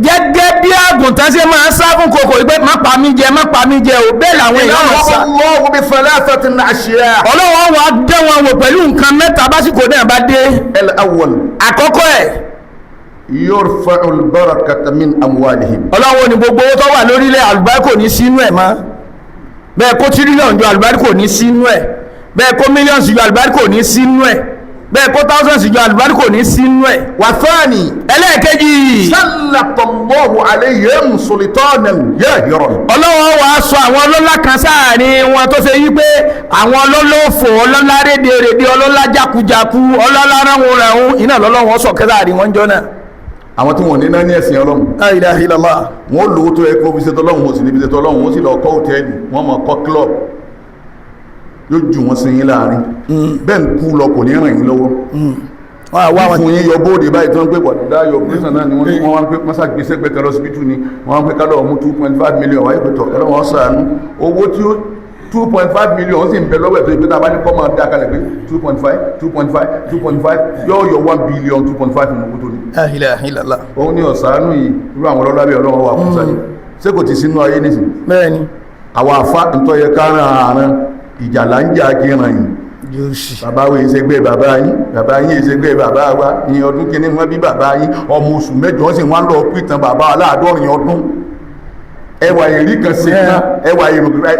Speaker 2: Gẹ́gẹ́ bí àgùntàn ṣe máa ń sá fún kòkò ìgbẹ́, má pa mí jẹ, má pa mí jẹ o, bẹ́ẹ̀ làwọn èèyàn máa sá.
Speaker 1: Allahu bi thalathatin ashiya.
Speaker 2: Ọlọ́wọ́ wa dán wọn wò pẹ̀lú nǹkan mẹ́ta básìkò náà bá dé.
Speaker 1: Al-awwal.
Speaker 2: Àkọ́kọ́ ẹ̀.
Speaker 1: Yurfa'u al-barakata min amwalihim.
Speaker 2: Ọlọ́wọ́ ni gbogbo owó tó wà lórílẹ̀, àlùbáríkò ní sínú ẹ̀ mọ́. Bẹ́ẹ̀ kó tírílíọ̀nù jọ, àlùbáríkò ní sínú ẹ̀. Bẹ́ẹ̀ kó mílíọ̀nù jọ, àlùbáríkò ní sínú ẹ̀. Bẹ́ẹ̀ kó thousands jọ, àlùbáríkà ò ní sínú ẹ̀.
Speaker 1: Wàfáàní.
Speaker 2: Ẹlẹ́ẹ̀kejì.
Speaker 1: Sallallahu alayhim sultanan yahiran.
Speaker 2: Ọlọ́wọ́ wàá sọ àwọn ọlọ́lá kan sáàrin wọn tó ṣe yí pé àwọn ọlọ́lọ́fọ̀, ọlọ́lá rédèrèdè, ọlọ́lá jákujáku, ọlọ́lá ránwọ̀ránwọ̀ iná lọ́lọ́wọ́ sọ kẹsàárín wọn jọ náà.
Speaker 1: Àwọn tí wọ́n ní náà ní ẹ̀sìn Ọlọ́run.
Speaker 2: La ilaha illallah.
Speaker 1: Wọ́n lówó tó yẹ kó fi ṣètò Ọlọ́run, wọ́n sì ní fi ṣètò Ọlọ́run, wọ́n sì lọ kọ́ hòtẹ́ẹ̀lì, wọ́n mọ̀ kọ́ club, yóò jù wọ́n sí yín láàrin bẹ́ẹ̀ ń kú lọ, kò ní ràn yín lọ́wọ́.
Speaker 2: Wọ́n á wá wọn.
Speaker 1: Fún yín yọ bóde báyìí tí wọ́n ń pè pọ̀ dá yọ pírísàn náà ni wọ́n ní wọ́n wá ń pè mọ́sá gbèsè pé kẹlọ́ síbítù ni wọ́n wá ń pè kálọ̀ mú 2.5 million wáyé pẹ̀tọ̀. Ọlọ́wọ́n ṣàánú, owó tí ó 2.5 million ó sì ń bẹ lọ́wọ́ ẹ̀ tó yẹ pé tá a bá ní kọ́ máa dá kalẹ̀ pé 2.5, 2.5, 2.5, yóò yọ 1 billion 2.5 nínú owó tó ní.
Speaker 2: La ilaha illallah.
Speaker 1: Òun ni ọ̀sánú yìí, irú àwọn ọlọ́lá bí Ọlọ́wọ́ wà fún sáyé, ṣé kò ti sínú ayé nísìn?
Speaker 2: Bẹ́ẹ̀ni.
Speaker 1: Àwọn àfa ntọ́ yẹ kárán àrán ìjà là ń jà kí ràn yìí.
Speaker 2: Yóò sì.
Speaker 1: Bàbá wo ìṣègbè bàbá yín, bàbá yín ìṣègbè bàbá wa ní ọdún kìíní wọn bí bàbá yín, ọmọ oṣù 8 wọ́n sì wọ́n lọ pìtàn bàbá aláàdọ́rin ọdún. Ẹwà ìrí kan ṣe kan,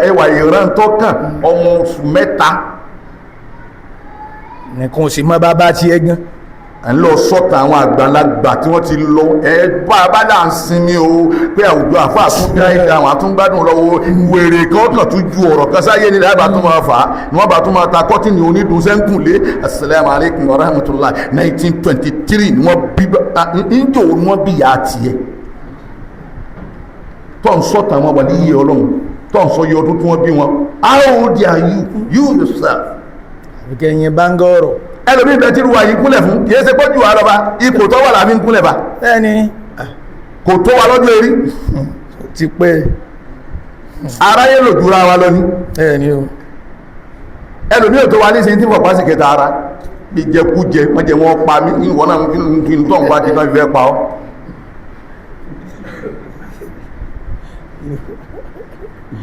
Speaker 1: ẹwà ìran tó kàn, ọmọ oṣù 3.
Speaker 2: Nìkan ò sì mọ bàbá tiẹ̀ gan.
Speaker 1: À ń lọ sọ́ta àwọn àgbàlagbà tí wọ́n ti lọ. Ẹ bá a bá là ń sinmi o pé àwùjọ àfa àtúndá ìdá àwọn àtúngbádùn lọ́wọ́ wèrè kan kàn tún ju ọ̀rọ̀ kan sáyé ní lábàá tún máa fà á ni wọ́n bá tún máa ta kọ́tìnì onídùn sẹ́ńkùnlé. Asalaamu aleykum wa rahmatulah. 1923 ni wọ́n bí, níjọ́ ni wọ́n bí yàá tiẹ̀ tó ń sọ́ta àwọn wàlí yìí Ọlọ́run tó ń sọ yẹ ọdún tí wọ́n bí wọn. How old are you, you yourself?
Speaker 2: Àbíkẹ́yìn bá ń gọ́rọ̀.
Speaker 1: Ẹlòmíì bẹ tí ruwa yìí kúnlẹ̀ fún, kìí ṣe pọ́jú wa lọ́ba, ipò tó wà láàfin kúnlẹ̀ bá.
Speaker 2: Bẹ́ẹ̀ni.
Speaker 1: Kò tó wa lọ́jọ́ eré.
Speaker 2: Ti pẹ́.
Speaker 1: Aráyé lò jura wa lọ ní.
Speaker 2: Bẹ́ẹ̀ni o.
Speaker 1: Ẹlòmíì ò tó wa ní sẹ́yìn tí wọ́n pa sí kẹta ara bí jẹkújẹ wọ́n jẹ wọ́n pa mí, ìwọ náà kí n tó ń wá kí n tó fẹ́ pa ọ́.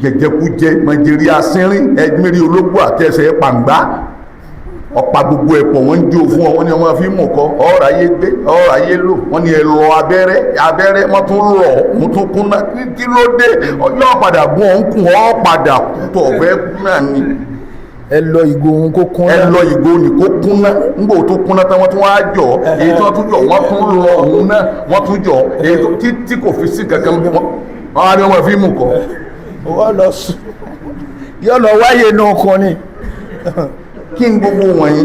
Speaker 1: Jẹjẹkújẹ mọ̀jẹ̀rí asínrín ẹgbẹ́rí ológbò àtẹsẹ̀ pàǹgbá ọ̀pá gbogbo ẹ̀pọ̀ wọ́n ń jó fún ọ, wọ́n ní ọmọ fi mú kọ ọ̀rọ̀ ayé gbé ọ̀rọ̀ ayé lò, wọ́n ní ẹ lọ abẹ́rẹ́ abẹ́rẹ́, wọ́n tún rọ̀ wọ́n tún kúnná. Kí ló dé? Yóò padà gún ọ̀ ń kùn ọ́ padà kú tó ọ̀fẹ́ kú náà ni.
Speaker 2: Ẹ lọ ìgò ohun kó kún.
Speaker 1: Ẹ lọ ìgò ní kó kúnná, ńgbò tó kúnná tán wọ́n tún wá jọ èyí tí wọ́n tún jọ, wọ́n tún lọ òun náà, wọ́n tún jọ èyí tó tí kò fi sí kankan, wọ́n á ní ọmọ fi mú kọ.
Speaker 2: Wọ́n lọ sùn, yóò lọ wáyé inú ọkàn ni.
Speaker 1: Kí n gbogbo wọ̀nyí,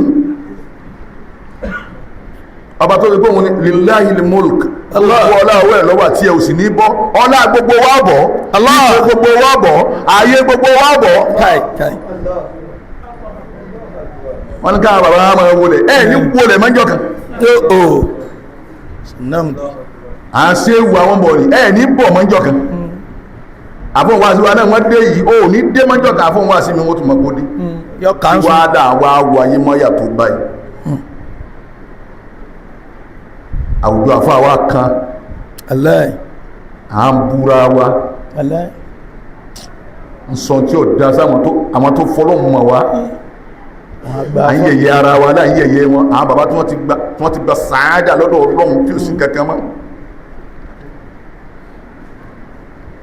Speaker 1: ọba tó ti gbóhun ní lillahi mulk, gbogbo ọlá ọwọ́ ẹ̀ lọ́wọ́ àti ẹ̀ ò sì ní bọ́ ọlá gbogbo wa bọ̀, ìṣe gbogbo wa bọ̀, ayé gbogbo wa bọ̀.
Speaker 2: Káì káì.
Speaker 1: Wọ́n ní káwọn bàbá wa máa wọlé ẹ̀ ní wọlé mọ́jọ́ kan.
Speaker 2: Ó o nam.
Speaker 1: À ń ṣe ewu àwọn bọ̀ ní ẹ̀ ní bọ̀ mọ́jọ́ kan. Àfọ̀n wá sí wa náà wọ́n dé yìí, ó ní dé mọ́jọ́ kan. Àfọ̀n wá sí mi wọ́n tún mọ̀ kó dé.
Speaker 2: Yọ kánṣu.
Speaker 1: Wá dà wá wọ ayé mọ́yà tó báyìí, àwùjọ àfọ àwa kan.
Speaker 2: Aláì.
Speaker 1: À ń búra wa.
Speaker 2: Aláì.
Speaker 1: Ń sọ tí ò da sáwọn tó àwọn tó fọlọ́hún mọ̀ wá, à ń yẹ̀yẹ́ ara wa láà ń yẹ̀yẹ́ wọn, àwọn bàbá tí wọ́n ti gba, tí wọ́n ti gba sàádà lọ́dọ̀ Ọlọ́run tí ò sí kankan mọ́.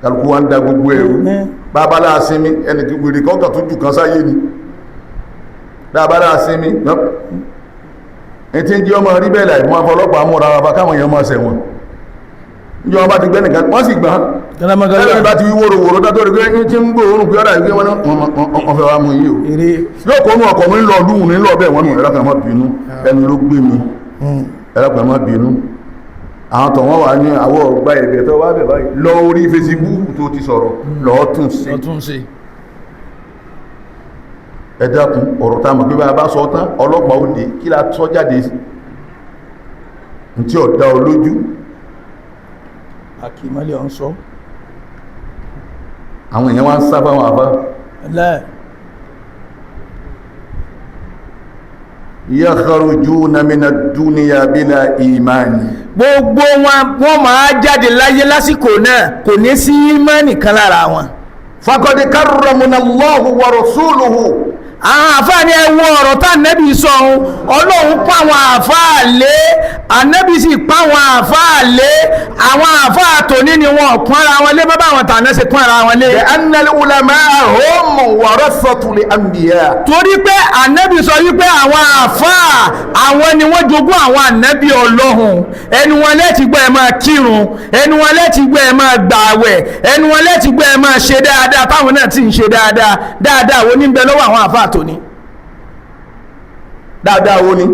Speaker 1: Kálukú wa ń da gbogbo ẹ̀rú bàbá sinmi ẹnì wèrè kan kàn tó jù kan sáyé ni bàbá sinmi ẹni tí ń jẹ́ ọmọ rí bẹ́ẹ̀ láì mú afọlọ́pàá múra wa bá káwọn èèyàn máa ṣẹ̀wọ̀n. Níjọ́ wọn bá ti gbẹ́ nìkan, wọ́n sì gbọ́n ẹlẹ́ni bá ti wí wóróworó dátó rí pé ní tí ń gbóòórùn pé ọ̀dà ìgbé wọn wọ́n fẹ́ wá mú yìí o, yóò kó nú ọkọ̀ mi lọ lúhùn ní lọ bẹ́ẹ̀. Wọ́n nù, ẹ̀rọ kan má bínú, ẹnu ló gbé mi, ẹ̀rọ kan má bínú. Àwọn tó wọ́n wà ní àwọ̀ ọgbà ẹ̀bẹ̀ tó wá bẹ̀ báyìí lọ orí Facebook tó ti sọ̀rọ̀ lọ́ọ́ tún sí.
Speaker 2: Ọtún sí.
Speaker 1: Ẹ dákun, ọ̀rọ̀ tá a mọ̀ pé bá a bá sọ tán ọlọ́pàá ó dé, kí la sọ jáde ntí ọ̀dà olójú.
Speaker 2: Àkìmọ́lẹ̀ ọ̀hún sọ.
Speaker 1: Àwọn èèyàn wá ń sábà wọn àbá.
Speaker 2: Aláì.
Speaker 1: Yakharujuna mina dunya bila imani.
Speaker 2: Gbogbo wọn, wọ́n máa jáde láyé lásìkò náà, kò ní sí ìmánì kan lára wọn.
Speaker 1: Faqad karramuna Allahu wa rasuluhu.
Speaker 2: Àwọn àfáà ní ẹ wo ọ̀rọ̀ tá ànábì sọ ohun. Ọlọ́run pa àwọn àfáà lé, ànábì sì pa àwọn àfáà lé. Àwọn àfáà tòní ni wọn ò pọ́n ara wọn lé bábá àwọn tàná ṣe pọ́n ara wọn lé.
Speaker 1: لأن العلماء هم ورثة الأنبياء.
Speaker 2: Torí pé ànábì sọ wípé àwọn àfáà, àwọn ni wọ́n jogún àwọn ànábì Ọlọ́hun. Ẹnu wọn lẹ́tì gbọ́ ẹ máa kírun, ẹnu wọn lẹ́tì gbọ́ ẹ máa gbààwẹ̀, ẹnu wọn lẹ́tì gbọ́ ẹ máa ṣe dáadáa. Táwọn náà ti ń ṣe dáadáa. Dáadáa wo ní ń bẹ lọ́wọ́ àwọn àfáà tòní?
Speaker 1: Dáadáa wo ni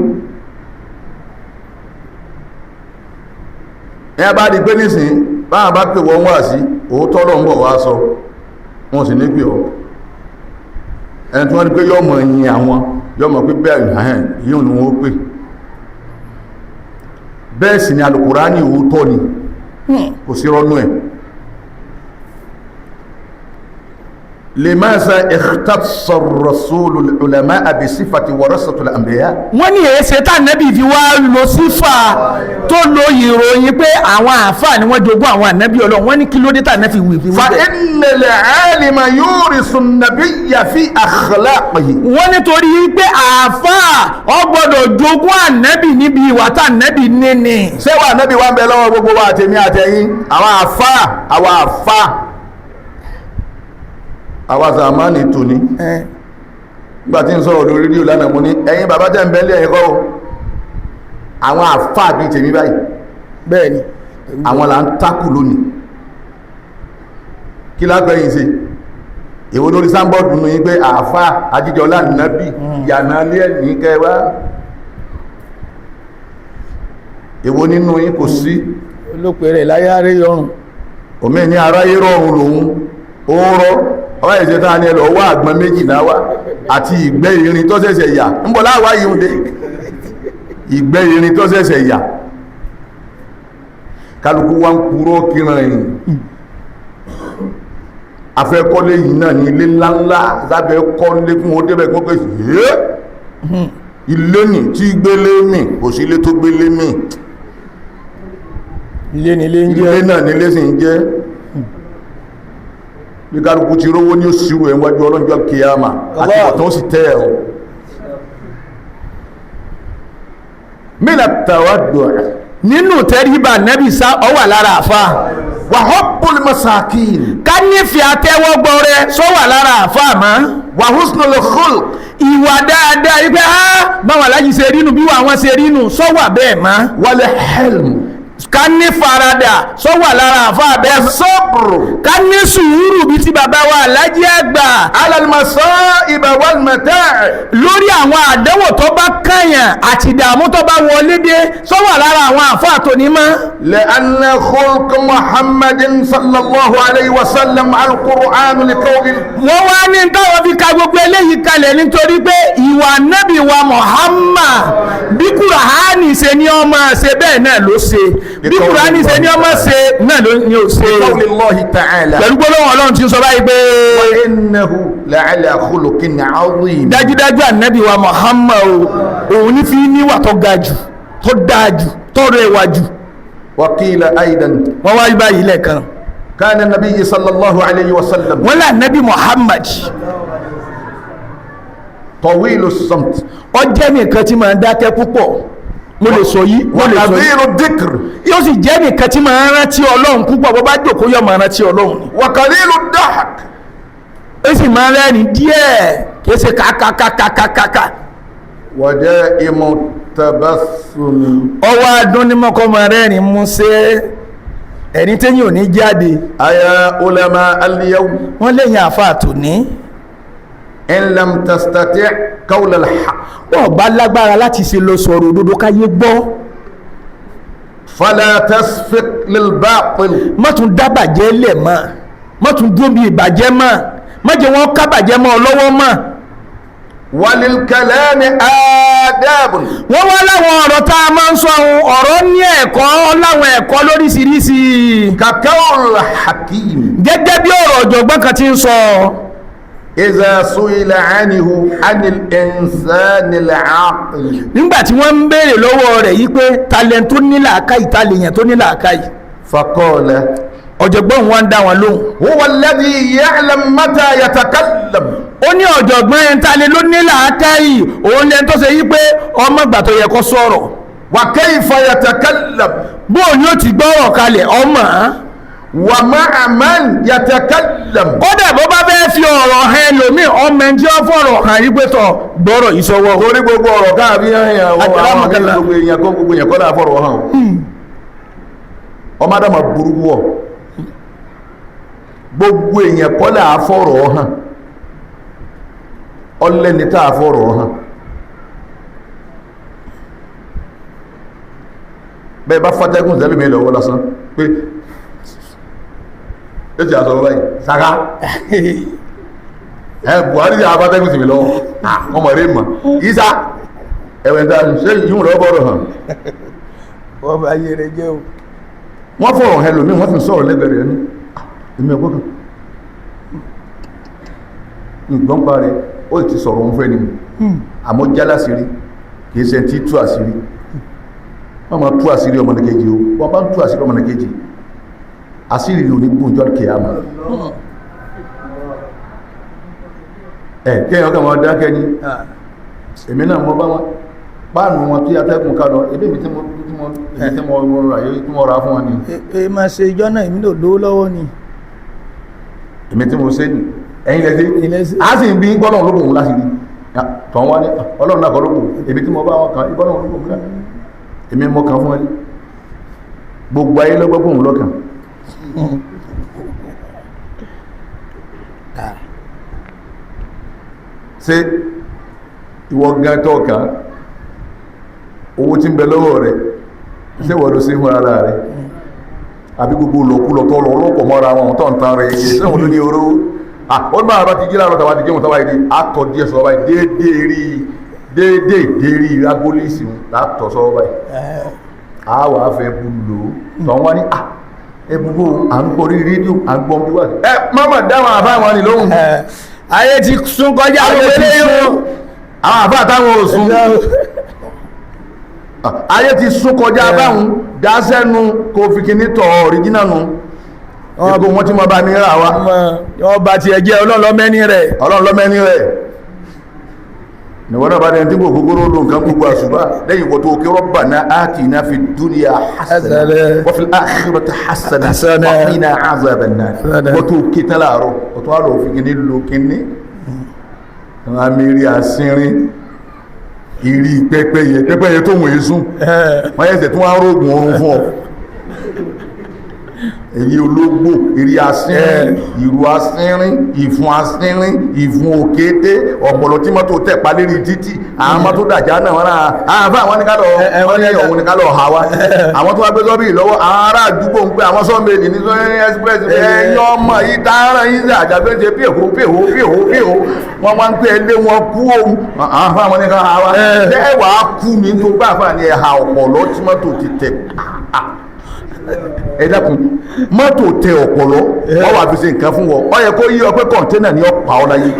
Speaker 1: ẹ bá di pé nísìn báwọn bá pè wọ́n wá sí òótọ́ lọ ń bọ̀ wá sọ, wọn sì ní pè ọ́. Ẹni tí wọ́n ní pé yọ́ mọ̀ yin àwọn, yọ́ mọ̀ pé bẹ́ẹ̀ ẹ̀hẹ́n yíò ní wọ́n pè. Bẹ́ẹ̀ sì ni Alùkùránì òótọ́ ni, kò sí rọ́nú ẹ̀. Limaza ikhtassa ar-rasulu al-ulama'a bi sifati warasatu al-anbiya?
Speaker 2: Wọ́n ní èéṣe tá ànábì fi wá lo sífà tó lo ìròyìn pé àwọn àáfàá ni wọ́n jogún àwọn ànábì Ọlọ́run. Wọ́n ní kí ló dé tá ànábì wí fi wí
Speaker 1: Fa
Speaker 2: bẹ́ẹ̀?
Speaker 1: inna al-alima yurisu an-nabiyya fi akhlaqihi.
Speaker 2: Wọ́n nítorí pé àáfàá ó gbọ́dọ̀ jogún ànábì níbi ìwà tá ànábì ní ni.
Speaker 1: Ṣé wà nábì wá ń bẹ lọ́wọ́ gbogbo wa, àtẹ̀mí àtẹ̀yìn, àwọn àfá, àwọn àfá, àwa zamani tòní? Nígbà tí ń sọ̀rọ̀ lórí rédíò lánàá, mo ní ẹ̀yin bàbá tẹ́ ń bẹ lé, ẹ̀yin kọ́ o, àwọn àfá bíi tèmi báyìí,
Speaker 2: Bẹ́ẹ̀ni.
Speaker 1: àwọn là ń tákù lónìí. Kí lápẹ́yìn sí èwo lórí sáńbọ́ọ̀dù nù yín pé àfá ajíjọlá nàbì yànà lé ẹ̀yìn kẹwàá? Èwo nínú yín? Kò sí.
Speaker 2: Olóòpẹ̀ rẹ̀ láyé aré yọrùn.
Speaker 1: Omi ní aráyé rọrùn lòun ó rọ ọwọ́ ìṣẹ́ tá a ní ẹlọ wá àgbọn méjìlá wá àti ìgbẹ́ irin tó ṣẹ̀ṣẹ̀ yà ń bọ̀ láwá yìí ń dé ìgbẹ́ irin tó ṣẹ̀ṣẹ̀ yà. Kálukú wá ń kúrò kíran ẹ̀yìn. Afẹ́kọ́lé yìí náà ní ilé ńláńlá lábẹ́ kọ́lé fún ó débẹ̀ kó pé yé ilé nì tí gbélé mì, kò sí ilé tó gbélé mì.
Speaker 2: Ilé ni ilé ń
Speaker 1: Ilé
Speaker 2: jẹ́.
Speaker 1: náà nílé sì ń jẹ́. Bí kálukú ti rówó ní òsìrò ẹ̀ wájú ọlọ́njọ́ kìíyàmà àti ọ̀tọ́ sì tẹ́ ẹ̀ o. Mílẹ̀ tàwádùn
Speaker 2: Nínú tẹríba nẹ́bí sá ọ wà lára àfa.
Speaker 1: Wa hubbul masakin.
Speaker 2: Ká nífẹ̀ẹ́ àtẹ́wọ́gbọ́ rẹ sọ wà lára àfa mọ́.
Speaker 1: Wa husnul khulq.
Speaker 2: Ìwà dáadáa yìí pé á báwọn alájí ṣe rínu, bí wọ́n ṣe rínu, sọ wà bẹ́ẹ̀ mọ́.
Speaker 1: Wal hilm.
Speaker 2: Ká ní faradà sọ wà lára àfa bẹ́ẹ̀.
Speaker 1: Sabru.
Speaker 2: Ká ní sùúrù bíi ti bàbá wa alájí àgbà.
Speaker 1: Ala al masa'ib wal mata'
Speaker 2: Lórí àwọn àdánwò tó bá kàyàn àti ìdààmú tó bá wọlé dé, sọ wà lára àwọn àfa àtòní mọ́.
Speaker 1: لأن خلق محمد صلى الله عليه وسلم القرآن لقول
Speaker 2: Wọ́n wá ní táwọn fi ka gbogbo eléyìí kalẹ̀ nítorí pé ìwà nábì wa Muhammad, bí Kùránì ṣe ní ọmọ ṣe, bẹ́ẹ̀ náà ló ṣe. Bí Kùránì ṣe ní ọmọ ṣe náà ló ní ó ṣe.
Speaker 1: لقول الله تعالى:
Speaker 2: Pẹ̀lú gbólóhùn Ọlọ́run tí ń sọ báyìí pé:
Speaker 1: وإنه لعلى خلق عظيم.
Speaker 2: Dájúdájú ànábì wa Muhammad o, òun ní fi níwà tó ga jù, tó dáa jù, tó rẹwà jù.
Speaker 1: وقيل أيضا:
Speaker 2: Wọ́n wáyé báyìí lẹ́ẹ̀kan:
Speaker 1: كان النبي صلى الله عليه وسلم
Speaker 2: Wọ́n lé ànábì Muhammad
Speaker 1: طويل الصمت.
Speaker 2: Ó jẹ́ nìkan tí máa ń dákẹ́ púpọ̀. Mo lè sọ yìí, mo lè sọ yìí.
Speaker 1: وكثير الذكر.
Speaker 2: Yóò sì jẹ́ nìkan tí máa ń rántí Ọlọ́run púpọ̀. Bó bá jòkó, yóò máa rántí Ọlọ́run ni.
Speaker 1: وقليل الضحك.
Speaker 2: Ó sì máa ń rẹ́rìn díẹ̀, kì í ṣe kàkàkàkàkàkà.
Speaker 1: ودائم التبسم.
Speaker 2: Ọwọ́ adún ní mọ́kọ́ máa rẹ́rìn músẹ́, ẹ̀rín téyìn ò ní jáde.
Speaker 1: أيا علماء اليوم،
Speaker 2: Wọ́n lẹ́yìn àáfàá tòní،
Speaker 1: إن لم تستطع قول الحق،
Speaker 2: wọ́n bá lágbára láti ṣe lọ sọ̀rọ̀ òdodo káyé gbọ́،
Speaker 1: فلا تصفق للباطل.
Speaker 2: Má tún dábàjẹ́ lẹ̀ mọ́, má tún dúró bí ìbàjẹ́ mọ́, má jẹ́ wọ́n kábàjẹ́ mọ́ ọ lọ́wọ́ mọ́.
Speaker 1: وللكلام آداب.
Speaker 2: Wọ́n wá láwọn ọ̀rọ̀ tá a máa ń sọ, àwọn ọ̀rọ̀ ní ẹ̀kọ́, láwọn ẹ̀kọ́ lóríṣiríṣi.
Speaker 1: كقول الحكيم:
Speaker 2: Gẹ́gẹ́ bí ọ̀rọ̀ ọ̀jọ̀gbọ́n kan ti ń sọ:
Speaker 1: إذا سئل عنه عن الإنسان العاقل،
Speaker 2: Nígbà tí wọ́n ń béèrè lọ́wọ́ rẹ̀ yí pé talẹ̀ tó ní làákàyè, talẹ̀ yẹn tó ní làákàyè،
Speaker 1: فقال:
Speaker 2: Ọ̀jọ̀gbọ́n wa ń dá wọn lóhùn.
Speaker 1: Huwa alladhi ya'lam mata yatakallam.
Speaker 2: Ó ní ọ̀jọ̀gbọ́n ẹni tá a lè ló ní làákàyè òun lẹ́ni tó ṣe yí pé ọmọ ìgbà tó yẹ kó sọ̀rọ̀.
Speaker 1: Wa kayfa yatakallam.
Speaker 2: Bóun ni ó ti gbọ́rọ̀ kalẹ̀ ọmọ án.
Speaker 1: Wa ma'a man yatakallam.
Speaker 2: Kódà bó bá fẹ́ fi ọ̀rọ̀ hàn ẹlòmíì, ọmọ ẹni tí ó fọ̀rọ̀ hàn yí pé tọ̀ gbọ́rọ̀ yìí sọ́wọ́.
Speaker 1: Torí gbogbo ọ̀rọ̀ káàbí ẹ̀yàn àwọn
Speaker 2: Àkàràmọ̀kàlà.
Speaker 1: àwọn gbogbo èèyàn kọ́, gbogbo èèyàn kọ́ náà fọ̀rọ̀ hàn o. Ọmọ adama burúkú wọ̀, gbogbo èèyàn kọ́ náà fọ̀rọ̀ hàn, ọlẹ́ni tá a fọ̀rọ̀ hàn. Bẹ́ẹ̀ bá fàtẹ́gùn sẹ́lùmí lọ́wọ́ lásán pé yóò ti àsọ̀rọ̀ báyìí saka ẹ Buhari ti àfàtẹ́gùn sí mi lọ́wọ́ ọmọ rẹ̀ mọ̀ isa ẹ̀wẹ̀ ta ṣe yíwọ̀n lọ́wọ́ bọ̀rọ̀ hàn.
Speaker 2: Wọ́n bá yé rẹ jẹ́ o.
Speaker 1: Wọ́n fọ̀rọ̀ hàn lómi, wọ́n sì sọ̀rọ̀ lẹ́gbẹ̀ẹ́ rẹ̀ ní èmi ẹ̀gbọ́n kan nǹkan pa rẹ̀, ó ti sọ̀rọ̀ òun fẹ́ ni àmọ́ jálá sírí kì í ṣe tí tú àṣírí. Wọ́n máa tú àṣírí ọmọnìkejì o, wọ́n bá ń tú àṣírí ọmọnìkejì, àṣírí rẹ̀ ò ní gbóúnjọ́ kìámà. Ẹ̀ kéèyàn kàn máa dákẹ́ ni. Èmi náà mo bá wọn páànù wọn tí atẹ́gùn ká lọ, ebi mi tí mo tí mo èmi tí mo rà yìí tí mo rà fún wọn ni.
Speaker 2: Ẹ máa ṣe ijọ́ náà, èmi náà lówó lọ́wọ́ ni.
Speaker 1: Èmi tí mo ṣe ni ẹ̀yin lẹ́sẹ̀.
Speaker 2: Ẹ̀yin lẹ́sẹ̀.
Speaker 1: A sì ń bí gbọ́dọ̀ olóko òun láti rí tọ́ wọn ní ọlọ́run náà kọ́ lóko èmi tí mo bá wọn kàn gbọ́dọ̀ olóko òun láti èmi mo kàn fún wọn ní gbogbo ayé lọ́gbọ́gbọ́ òun lọ́kàn. Ṣé ìwọ gan tó kàn owó tí ń bẹ lọ́wọ́ rẹ̀, ṣé wọ́n ló sí fún ara rẹ̀ àbí gbogbo olókùlọ̀ tó lọ ọlọ́pọ̀ mọ́ra wọn tó ń tan rẹ̀ ṣé wọn ló ní oró? Ó ní báwa bá ti jí láàárọ̀ tàbá ti jẹun tàbá yìí àtọ̀ díẹ̀ sọ báyìí, déédéé rí déédéé déérí agólísì látọ̀ sọ báyìí, a wà á fẹ́ bu lò ó tọ́ wọn ní à ẹbú bò à ń gbọ́ rí rédíò à ń gbọ́ bí wà. Ẹ mọ́mọ́ dáwọn àbá wọn ni lóhùn.
Speaker 2: Ayé ti sún kọjá.
Speaker 1: Ayé
Speaker 2: gbogbo
Speaker 1: ti
Speaker 2: eléyìí o.
Speaker 1: sún. Àwọn àbá táwọn ò sún, ayé ti sún kọjá báwọn dáṣẹ́nu kò fi kíní tọ̀ ọ̀ríjínà nu èkó wọn tí mo bá mi rà wá.
Speaker 2: Wọ́n bá tiẹ̀ jẹ́, ọlọ́lọ́mẹ́ni rẹ̀.
Speaker 1: Ọlọ́run lọ́mẹ́ni rẹ̀ níwọ̀n náà bá dẹni tí kò gbogbo ló nǹkan gbogbo àṣùbá lẹ́yìn ìwọ̀n tó kí Rabbana atina fi dunya hasana wa fil akhirati hasana
Speaker 2: Hasana.
Speaker 1: wa qina azaban nar.
Speaker 2: Hasana.
Speaker 1: Wọ́n tó kí tán láàárọ̀ ọ̀tún wà lọ́ọ́ fi kíní lo kíní àmì àsínrín ìrì pẹ́pẹ́yẹ pẹ́pẹ́yẹ tó wọ̀nyí sùn wọ́n yẹ̀sẹ̀ tí wọ́n á rógùn oorun fún ọ, èyí ológbò, ìrì asínrín, ìrù asínrín, ìfun asínrín, ìfun òkété, ọ̀pọ̀lọ̀ tí mọ́tò tẹ̀ pa lérí títì, àwọn mọ́tò dàjà náà wọ́n náà àwọn fún àwọn ní ká lọ wọ́n ní ọ̀hún ní ká lọ ha wa. Àwọn tó wá gbé sọ́bì lọ́wọ́ àwọn ará àdúgbò ń pé àwọn sọ́ọ̀mẹ́lì ní sọ́yìn express ẹ̀yìn ọmọ yìí tààrà yìí sí àjàgbé ṣe píhó píhó píhó píhó wọ́n máa ń pè é lé wọn kú òun àwọn fún àwọn ní ká ha wa ẹ wàá kú ní tó gbà fún àní ẹ̀ha ọ̀pọ̀lọ́ tí mọ́tò ti tẹ̀. Ẹ dákun, mọ́tò tẹ ọ̀pọ̀lọ́ wọ́n wà fi ṣe nǹkan fún wọn, ó yẹ kó yí ọ pé kọ̀ńténà ni ó pa ọ láyé.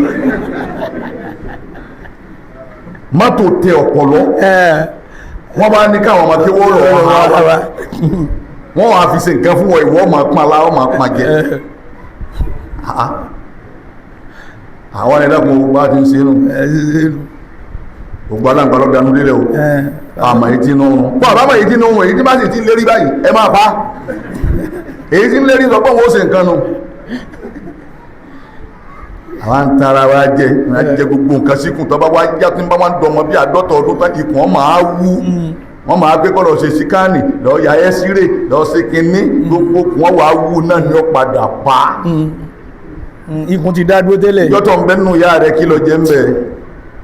Speaker 1: Mọ́tò tẹ ọ̀pọ̀lọ́, wọ́n bá ní káwọn ọmọ kí wọ́n lọ wọ́n wá wọ́n wà fi ṣe nǹkan fún wọn, ìwọ ọmọ pọn alá ọmọ pọn jẹ. Àwọn ẹ dákun, bá ti ń ṣe nù gbogbo aláǹgbá lọ́dọ̀ anú lílẹ̀ o. Àmà èyí tí inú oorun bọ́ àbámọ̀ èyí tí inú oorun, èyí tí bá sì ti ń lérí báyìí ẹ máa pa èyí tí ń lérí sọ pé òun ó ṣe nǹkan nu. Àwa ń tara wa jẹ wa jẹ gbogbo nǹkan síkùn tó bá wá yá tí ń bá wá ń dọmọ bí àádọ́ta ọdún tán, ikùn wọn máa wú, wọn máa gbé kọ́ lọ ṣe síkánì, lọ ya ẹ́sírè, lọ ṣe kínní, gbogbo wọn wàá wú náà ni ó padà pa.
Speaker 2: Ikùn ti dá dúró tẹ́lẹ̀.
Speaker 1: Yọ́tọ̀ ń bẹ́ nínú ìyá rẹ̀, kí lọ jẹ́ ń bẹ̀?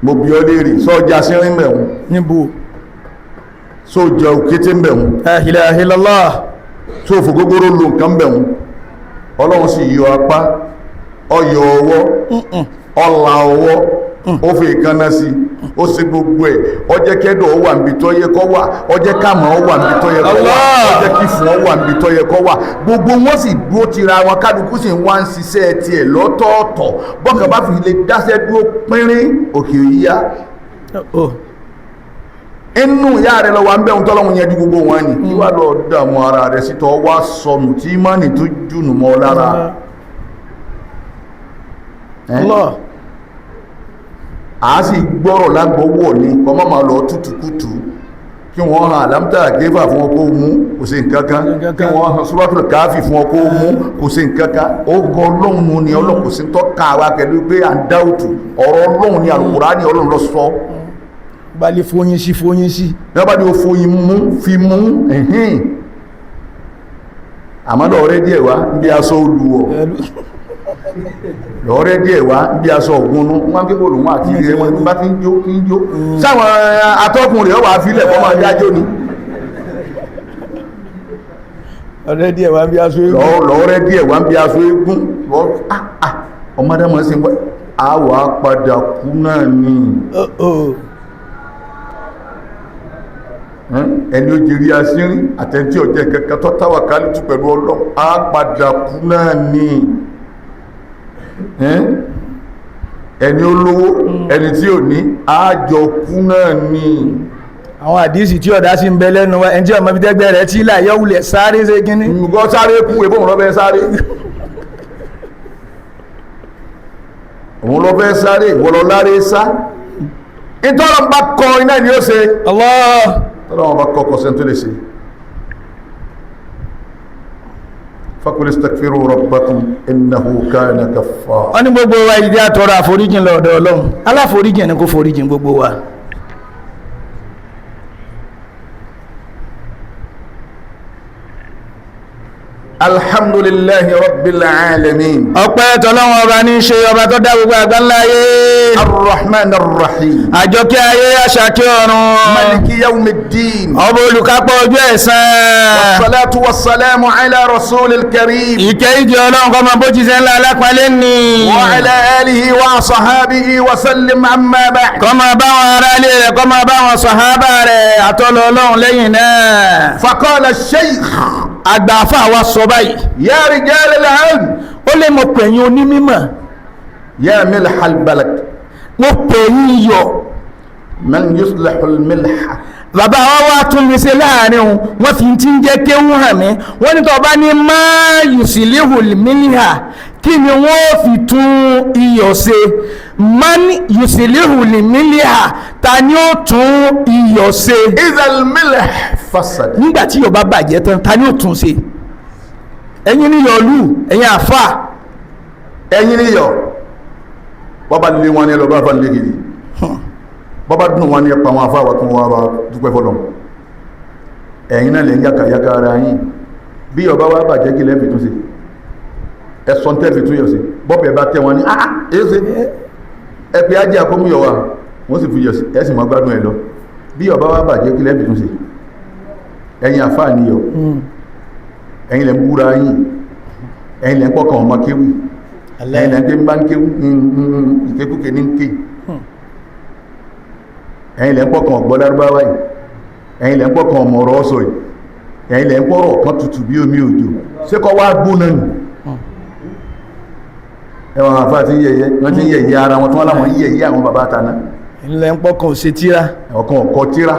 Speaker 1: Mo bi ọ́ léèrè, sọ́jà sínrin mẹ̀hún?
Speaker 2: Níbo?
Speaker 1: Sójà òkété mẹ̀hún?
Speaker 2: La ilaha illallah.
Speaker 1: Tó fògógóró lo nǹkan mẹ̀hún? Ọlọ́run sì yọ apá, ọyọ ọwọ́, ọlà ọwọ́, ó fi ìkànnà sí, ó sì gbogbo ẹ̀, ó jẹ́ kẹ́dọ̀ ó wà níbi tó yẹ kó wà, ó jẹ́ kámọ̀ ó wà níbi tó yẹ kó wà,
Speaker 2: Allah.
Speaker 1: ó jẹ́ kífun ó wà níbi tó yẹ kó wà. Gbogbo wọn sì dúró tira wọn, kálukú sì ń wá ń ṣiṣẹ́ tiẹ̀ lọ́tọ̀ọ̀tọ̀. Bọ́kàn bá fi lè dáṣẹ́ dúró pínrín òkè yíyá.
Speaker 2: Oh.
Speaker 1: Inú ìyá rẹ̀ lọ wà ń bẹ̀rùn tọ́lọ́run yẹn ju gbogbo wọn ni. Kí wá lọ dààmú ara rẹ̀ sí tọ́ wá sọnù tí ìmánì tó jùnù mọ́ lára.
Speaker 2: Allah.
Speaker 1: A sì gbọ́rọ̀ lágbọ́wọ́ ni, kọ́ má máa lọ tútùkùtù kí wọ́n hàn àlámtà kéfà fún ọkọ̀ mú, kò sí nǹkankan. Kí wọ́n hàn suratul káfí fún ọkọ̀ mú, kò sí nǹkankan. Ó kọ ọlọ́run ni, ọlọ́run kò sí tọ́ka wa pẹ̀lú pé à ń dáwùtù ọ̀rọ̀ ọlọ́run ni, Al-Kùránì ọlọ́run ló sọ.
Speaker 2: Balẹ̀ fóyin sí, fóyin sí.
Speaker 1: Ní wọ́n bá ní o foyin mú fi mú ẹ̀hìn, àmọ́ lọ́ọ̀rẹ́ díẹ̀ wá ń bí aṣọ olùwọ̀, lọ́ọ̀rẹ́ díẹ̀ wá ń bí aṣọ ògúnnú, wọ́n ń gbé wọn àti ilé wọn bá ti ń jó ń jó sáwọn atọ́kùn rẹ̀ wà fílẹ̀ kọ́ máa dájó ni.
Speaker 2: Ọ̀rẹ́ díẹ̀ wá ń bí aṣọ eégún.
Speaker 1: Lọ́ọ̀rẹ́ díẹ̀ wá ń bí aṣọ eégún. Ọmọdé mọ̀ sí àwọ̀ padà kú náà ni. Ẹni ó jẹrí asírín àtẹ̀ntí ọ̀jẹ́ kẹkẹ tó táwà kálítù pẹ̀lú Ọlọ́run á padà kú náà ni. Ẹni olówó, ẹni tí ò ní, àjọ kú náà ni.
Speaker 2: Àwọn àdísì tí ọ̀dá sí ń bẹ lẹ́nu wa, ẹni tí ọmọ bídẹ́gbẹ́ rẹ̀ tí láyé wulẹ̀ sáré ṣe kíní.
Speaker 1: Nǹkan sáré kú, ebó òun lọ́fẹ́ sáré, òun lọ́fẹ́ sáré, ìwọlọ láré sá. Ìtọ́rọ̀ bá kọ iná ni ó ṣe.
Speaker 2: Allah.
Speaker 1: Tọ́lọ́wọ́n bá kọ́kọ́ sẹ́ni tó lè ṣe. Fakul istaghfiru rabbakum innahu kana ghaffara.
Speaker 2: Wọ́n ní gbogbo wa ìdí àtọrọ àforíjìn lọ́dọ̀ Ọlọ́run, aláforíjìn ni kò foríjìn gbogbo wa.
Speaker 1: Alhamdulillahi rabbil alamin.
Speaker 2: Ọpẹ́ tọ́lọ́run ọba ní í ṣe, ọba tó dá gbogbo àgbáńlá ayé.
Speaker 1: Arrahman arrahim.
Speaker 2: Àjọkẹ́ ayé, àṣàkẹ́ ọ̀run.
Speaker 1: Maliki yawmiddin.
Speaker 2: Ọba olùkápọ̀ ọjọ́ ẹ̀san.
Speaker 1: Wassalatu wassalamu ala rasulil karim.
Speaker 2: Ìkẹ́ ìjẹ Ọlọ́run kó máa bójúṣe ńlá alápálẹ́ ni.
Speaker 1: Wa ala alihi wa sahabihi wa sallim, amma ba'd.
Speaker 2: Kó máa bá wọn ará ilé rẹ̀, kó máa bá wọn sàhábà rẹ̀, àtọ́lọ Ọlọ́run lẹ́yìn náà.
Speaker 1: Faqala ash-shaykh.
Speaker 2: Àgbà àfà wa sọ báyìí.
Speaker 1: Ya rijal al-ilm.
Speaker 2: Ó lè mọ̀ pẹ̀yìn onímọ̀.
Speaker 1: Ya milh al-balad.
Speaker 2: Mo pẹ̀yìn iyọ̀.
Speaker 1: Man yuslihu al-milha.
Speaker 2: Bàbá wa wá tún mi ṣe láàrin òun, wọ́n fi ti ń jẹ́ kéwú hàn mí. Wọ́n ní tó bá ní máa yùsìlíhù mílíà, kí ni wọ́n fi tún iyọ̀ ṣe? Man yùsìlíhù mílíà, ta ni ó tún iyọ̀ ṣe?
Speaker 1: Idha al-milh fasad.
Speaker 2: Nígbà tí iyọ̀ bá bàjẹ́ tán, ta ni ó tún ṣe? Ẹ̀yin ní yọ̀lú, ẹ̀yin àfà.
Speaker 1: Ẹ̀yin ní yọ̀, bọ́bá lé wọn ní ẹlọ́bá fà lé kejì, bọ́bá dùn wọn ní ẹpa wọn afá wà tún wọ́n bá dúpẹ́ fọ́lọ̀. Ẹ̀yin náà lè ń yàkà yàkà ara yín. Bí ọba wá bàjẹ́, kí lẹ́fì tún ṣe? Ẹ̀sọ́ tẹ́fì tún yọ̀ sí. Bọ́bẹ̀ bá tẹ́ wọn ní ah èsè ẹ̀pẹ́ ajé àkómúyọ̀ wa, wọ́n sì fi yọ̀ sí, ẹ̀ sì mọ́ gbádùn ẹ̀ lọ. Bí ọba wá bàjẹ́, kí lẹ́fì tún ṣe? Ẹ̀yin àfáà níyọ̀, ẹ̀yin lẹ́ ń búra yín, ẹ̀yin lẹ́ ń pọ̀kàn ọmọ kéwì, ẹ̀yin lẹ́ ń tẹ́ ń bá ń kéwì ìkékúké ní ń ké, ẹ̀yin lẹ́ ń pọ̀kàn ọ̀gbọ́ lárúbáwá yìí, ẹ̀yin lẹ́ ń pọ̀kàn ọmọ ọ̀rọ̀ ọ̀sọ̀ yìí, ẹ̀yin lẹ́ ń pọ̀rọ̀ kan tutù bí omi òjò, ṣé kọ́ wá gbóná nù? Ẹ̀wọ̀n àfáà ti ń yẹ̀yẹ́, wọ́n ti ń yẹ̀yẹ́ ara wọn tí wọ́n láwọn ń yẹ̀yẹ́ àwọn bàbá àtàná.
Speaker 2: Ńlẹ̀ ń pọkàn ò ṣe tíra.
Speaker 1: Ọ̀kan ọ̀kọ́ tíra.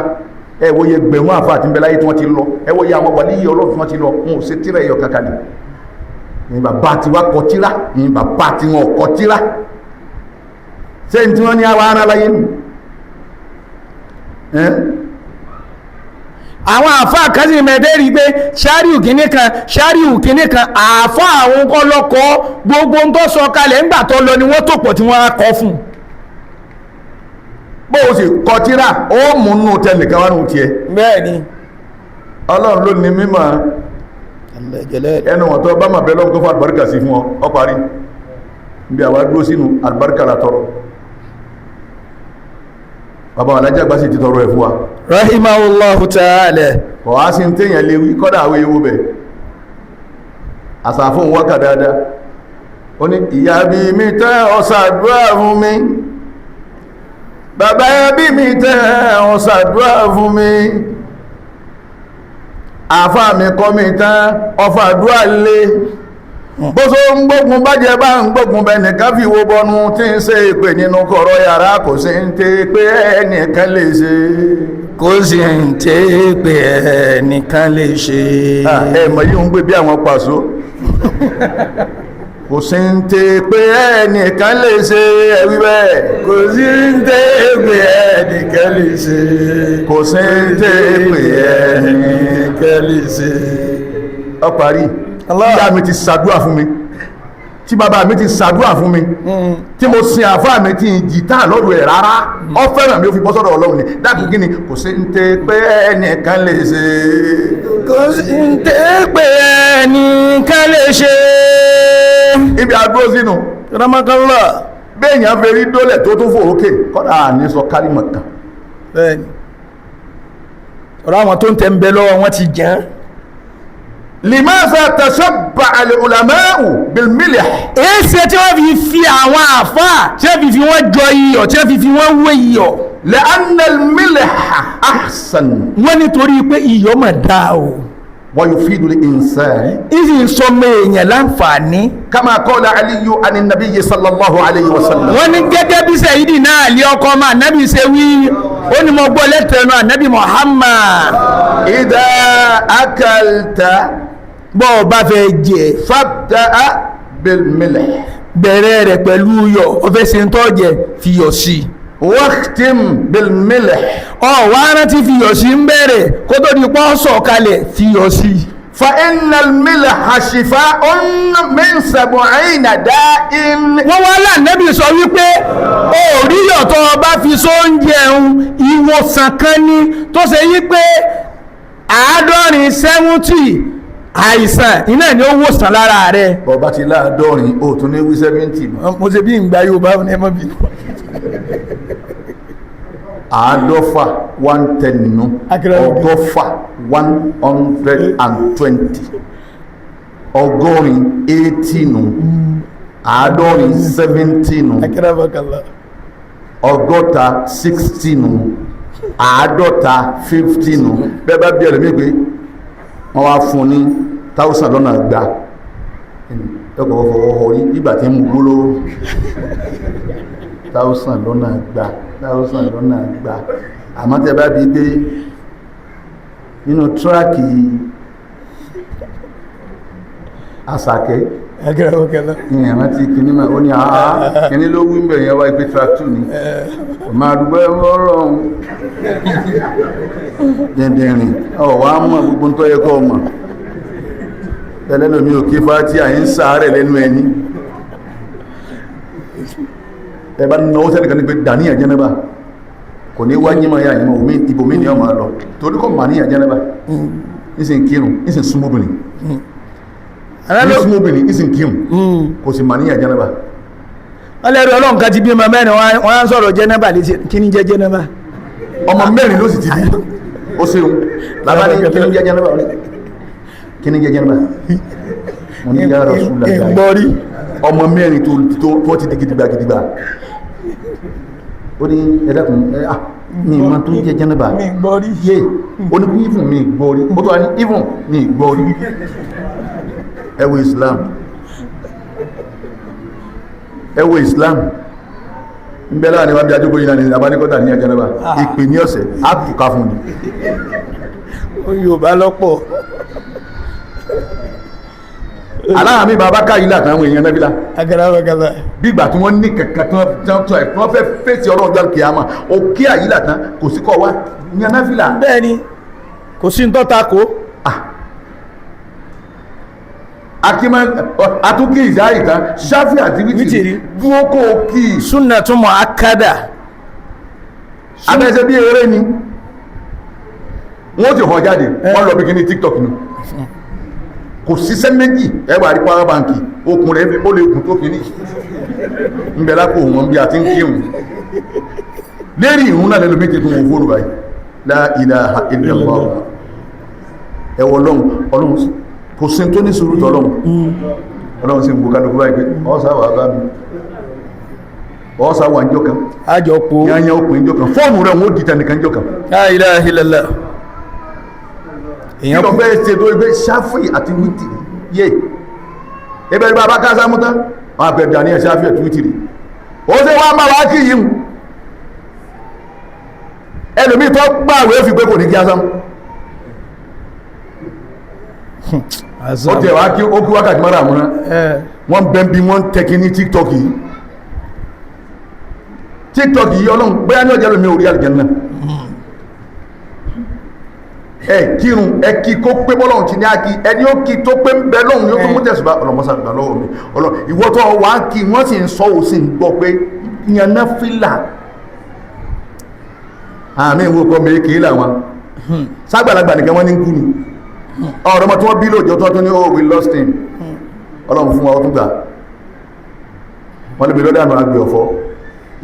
Speaker 1: Ẹ wo ye gbẹ̀rún àfáà tí ń bẹ láyé tí wọ́n ti lọ, ẹ wo ye àwọn wàlíyé Ọlọ́run tí wọ́n ti lọ, wọn ò ṣe tíra ẹ̀yọ kankan ni bàbá tiwa kọ tíra, ni bàbá tiwọn kọ tíra. Ṣé ní tí wọ́n ní àwọn ará láyé nù?
Speaker 2: Àwọn àfáà kan sì mẹ́tẹ́ rí pé ṣáríù kìíní kan, ṣáríù kìíní kan, àfáà àwọn kọ́ lọ́kọ́ gbogbo ń tó sọ kalẹ̀ ńgbà tó lọ ni wọ́n tó pọ̀ tí wọ́n á kọ́ fún un.
Speaker 1: Bó o sì kọ tíra, ó mú nù tẹnìkan wá nù tiẹ̀.
Speaker 2: Bẹ́ẹ̀ ni.
Speaker 1: Ọlọ́run ló ní mímọ̀. Ẹnu wọn tó bá mà bẹ́ẹ̀ lọ́n kó fún àlùbáríkà sí fún ọ, ọ parí níbi àwa dúró sínú àlùbáríkà la tọrọ. Bàbá alájà gbà sì ti tọrọ ẹ̀ fún wa.
Speaker 2: Rahimahullahu ta'ala.
Speaker 1: Kọ̀ á sí téèyàn lè wí kọ́dà àwọn ewu bẹ̀ àsàfún wákà dáadáa. Ó ní ìyá bí mi tẹ́ ọ ṣàdúrà fún mi, bàbá bí mi tẹ́ ọ ṣàdúrà fún mi, àfá mi kọ́ mi tán ọfàdúrà lé. Bó so ń gbógun bàjẹ́ bá ń gbógun bẹ nìkan fi wo bọnu tí ń ṣe ìpè nínú kọ̀rọ̀ yàrá, kò sí ń tẹ́ pé ẹnìkan lè ṣe.
Speaker 2: Kò sí ń tẹ́ pé ẹnìkan lè ṣe.
Speaker 1: Ẹ mọ̀ yìí ń gbé bí àwọn pàṣọ. Kò sí ń tẹ́ pé ẹnìkan lè ṣe, ẹ̀wí bẹ́ẹ̀.
Speaker 2: Kò sí ń tẹ́ pé ẹnìkan lè ṣe.
Speaker 1: Kò sí ń tẹ́ pé
Speaker 2: ẹnìkan lè ṣe.
Speaker 1: Ọ parí. Ìyá mi ti ṣàdúrà fún mi, tí bàbá mi ti ṣàdúrà fún mi, tí mo sin àfáà mi tí ń jìtá lọ́dọ̀ ẹ̀ rárá, ọ fẹ́ràn mi ó fi bọ́ sọ́dọ̀ Ọlọ́run ni. Dákun kí ni kò sí ń tẹ́ pé ẹnìkan lè ṣe.
Speaker 2: Kò sí ń tẹ́ pé ẹnìkan lè ṣe.
Speaker 1: Ibi àdúró sínú.
Speaker 2: Ramakallah.
Speaker 1: Béèyàn fẹ́ rí dólẹ̀ tó tún fò ókè kọ́dà àní sọ kálímọ̀ kan.
Speaker 2: Bẹ́ẹ̀ni, ọ̀rọ̀ àwọn tó ń tẹ́ ń bẹ lọ́wọ́ wọn ti jẹ́.
Speaker 1: Limaza tashabba al-ulama'u bil-milh.
Speaker 2: Èsì tí wọ́n fi fi àwọn àfáà tí wọ́n fi fi wọ́n jọ iyọ̀, tí wọ́n fi fi wọ́n wé iyọ̀.
Speaker 1: Li'anna al-milha ahsan.
Speaker 2: Wọ́n nítorí pé iyọ̀ mà dáa o.
Speaker 1: Wa yufidu al-insan.
Speaker 2: Ìsì ń sọmọ èèyàn láǹfààní.
Speaker 1: Kama qala Aliyu ani nabiyyi sallallahu alayhi wa sallam.
Speaker 2: Wọ́n ní gẹ́gẹ́ bí Sẹ̀yídì náà lé ọkọ ọmọ ànábì ṣe wí, ó ní mo gbọ́ lẹ́tẹ̀ẹ́nu ànábì Muhammad.
Speaker 1: Idha akalta.
Speaker 2: Bọ́ ọ bá fẹ́ jẹ.
Speaker 1: Fabda'a bil-milh.
Speaker 2: Bẹ̀rẹ̀ rẹ̀ pẹ̀lú iyọ̀, ó fẹ́ ṣe ń tọ́ jẹ, fi yọ̀ sí i.
Speaker 1: Wakhtim bil-milh.
Speaker 2: Ọ wá rántí fi yọ̀ sí ń bẹ̀rẹ̀ kó tó di pọ́ sọ̀kalẹ̀ fi yọ̀ sí i.
Speaker 1: Fa inna al-milha shifa'un min sab'ina da'in.
Speaker 2: Wọ́n wá lànàbì sọ wípé òríyọ̀ tó o bá fi sóúnjẹ ń ìwòsàn kan ní tó ṣe yí pé 70 àìsàn iná ni ó wòsàn lára rẹ̀.
Speaker 1: Bọ̀bá ti láàdọ́rin ó tún ní wí 70 mọ́.
Speaker 2: Mo ṣe bí ìgbà Yorùbá ní ẹmọ́ bí.
Speaker 1: 50 110 nù, 120 120, 80 80 nù, 70 70 nù, 60 60 nù, 50 50 nù. Bẹ́ẹ̀ bá bí ẹlòmíì pé wọ́n wá fún ní 1,000 lọ́nà gba ẹ̀kọ́ fọwọ́ orí nígbà tí ń mú gbólóró. 1,000 lọ́nà gba, 1,000 lọ́nà gba. Àmọ́ tẹ́ bá bí pé nínú tíráàkì Àṣàkẹ́ ìrántí kìíní máa ó ní àá kìíní ló wí mbẹ̀ yẹn wá pé tíráàkì 2 ni máa dúpẹ́ ọlọ́run dẹ̀dẹ̀rìn ọ̀wá mọ̀ gbogbo tó yẹ kọ́ mọ̀ tẹ́lẹ́lòmí òkè fàtí àyí ń sàárẹ̀ lẹ́nu ẹni. Ẹbá náwó sẹ́nìkan ní pé dàníyàn jẹ́nẹ́bà kò ní wáyé máa yà yìí ibòmí ni ọmọ lọ torí kọ́ mà níyàn jẹ́nẹ́bà ìsìn kírun ìsìn súnmọ́bìnrin ìsìn ìsìn kírun kò sì mà níyàn jẹ́nẹ́bà.
Speaker 2: Wọ́n lẹ́rú ọlọ́run kan ti bí ọmọ mẹ́rin wọ́n á sọ̀rọ̀ jẹ́nẹ́bà létí kí ni jẹ́ jẹ́nẹ́bà.
Speaker 1: Ọmọ mẹ́rin ló sì ti bí ó ṣeun lábá ní kí ni jẹ́ jẹ́nẹ́bà kí ni jẹ́ jẹ́nẹ́bà mo ní yàrá Rasulullah ọmọ mẹ́rin tó ti di gidigba gidigba ó ní ẹ̀dàkùn ní ìmọ̀ tó jẹ́ jẹ́nẹ́bà yé ó ní even mi gbọ́rí ó tó wá ní even mi gbọ́rí. Ẹ wo Islam, ẹ wo Islam ń bẹ láàrin wábí ajókòó yìí náà ní abánikọ́tà ní ẹjẹ́nẹ́bà ìpè ní ọ̀sẹ̀ á tùká fún ni.
Speaker 2: Yorùbá lọ́pọ̀
Speaker 1: aláàmì bàbá káyìí látàwọn èèyàn nábìlà bígbà tí wọ́n ní kankan tí wọ́n fẹ́ fèsì ọlọ́run jọ́ kìámà òkè àyílà tán kò sí kọ́ wa ní anáfìlà.
Speaker 2: Bẹ́ẹ̀ni kò sí ń tọ́ta kó.
Speaker 1: Àtúnkì ìyá ìtàn ṣáfì àti wítìrì dúró kó o kì í.
Speaker 2: Súnà tún mọ̀ akádà.
Speaker 1: Abẹ́sẹ̀ bí eré ni wọ́n ti hàn jáde wọ́n lọ bí kíní TikTok ni kò síṣẹ́ méjì ẹwà rí power bank okùn rẹ̀ ó lè kùn tó kìíní ń bẹ lápò wọn bí a ti ń kírun lérí ìrún náà lẹ́nu méjì tún wọ fóònù báyìí. La ilaha illallah. Ẹwọ ọlọ́run ọlọ́run kò sí tó ní sùúrù tọ́lọ́run ọlọ́run sì ń gbókàlùkù báyìí pé ọ́sà wà bá mi ọ́sà wà níjọ́ kan
Speaker 2: àjọpọ̀
Speaker 1: yányá òpin níjọ́ kan fóònù rẹ̀ wọ́n dìtẹ̀ nìkan níjọ́ kan.
Speaker 2: La ilaha illallah.
Speaker 1: Èèyàn fẹ́ ṣe tó gbé ṣáfì àti wítì yé Ebe ní bàbá kásámú tán, wọn àpẹ daniel sáfíà túwítìrì ó ṣe wá máa wá kí yìí mú. Ẹlòmíì tó gbàwé ó fi pé kò ní kí ásámú. Ó tiẹ̀ wá kí ó kí wákàtí mọ́ra àmúná. Wọ́n bẹ́ bí wọ́n tẹ́kí ní TikTok yìí. TikTok yìí, ọlọ́run bóyá ní ọjọ́ lómi orí àlùjánnà. Ẹ kírun, ẹ kí kó pé bọ́lọ́run ti ní á kí. Ẹni ó kí tó pé ń bẹ lọ́hùn yóò tó mú tẹ̀sùbá. Ọlọ́mọsá gbà lọ́wọ́ mi. Ọlọ́run, ìwọ tó wà á kí, wọ́n sì ń sọ, ò sì ń gbọ́ pé yanná fìlà àmì ìwò kọ́ mèékì làwọn ságbàlagbà nìkan wọ́n ní kú ni. Ọ̀rọ̀ ọmọ tí wọ́n bí lóòjọ́ tó tún ní, "Oh, we lost him." Ọlọ́run fún wa, ọtún gbà wọ́n lè bí lọ́dọ̀ àná àgbẹ̀ ọ̀fọ́.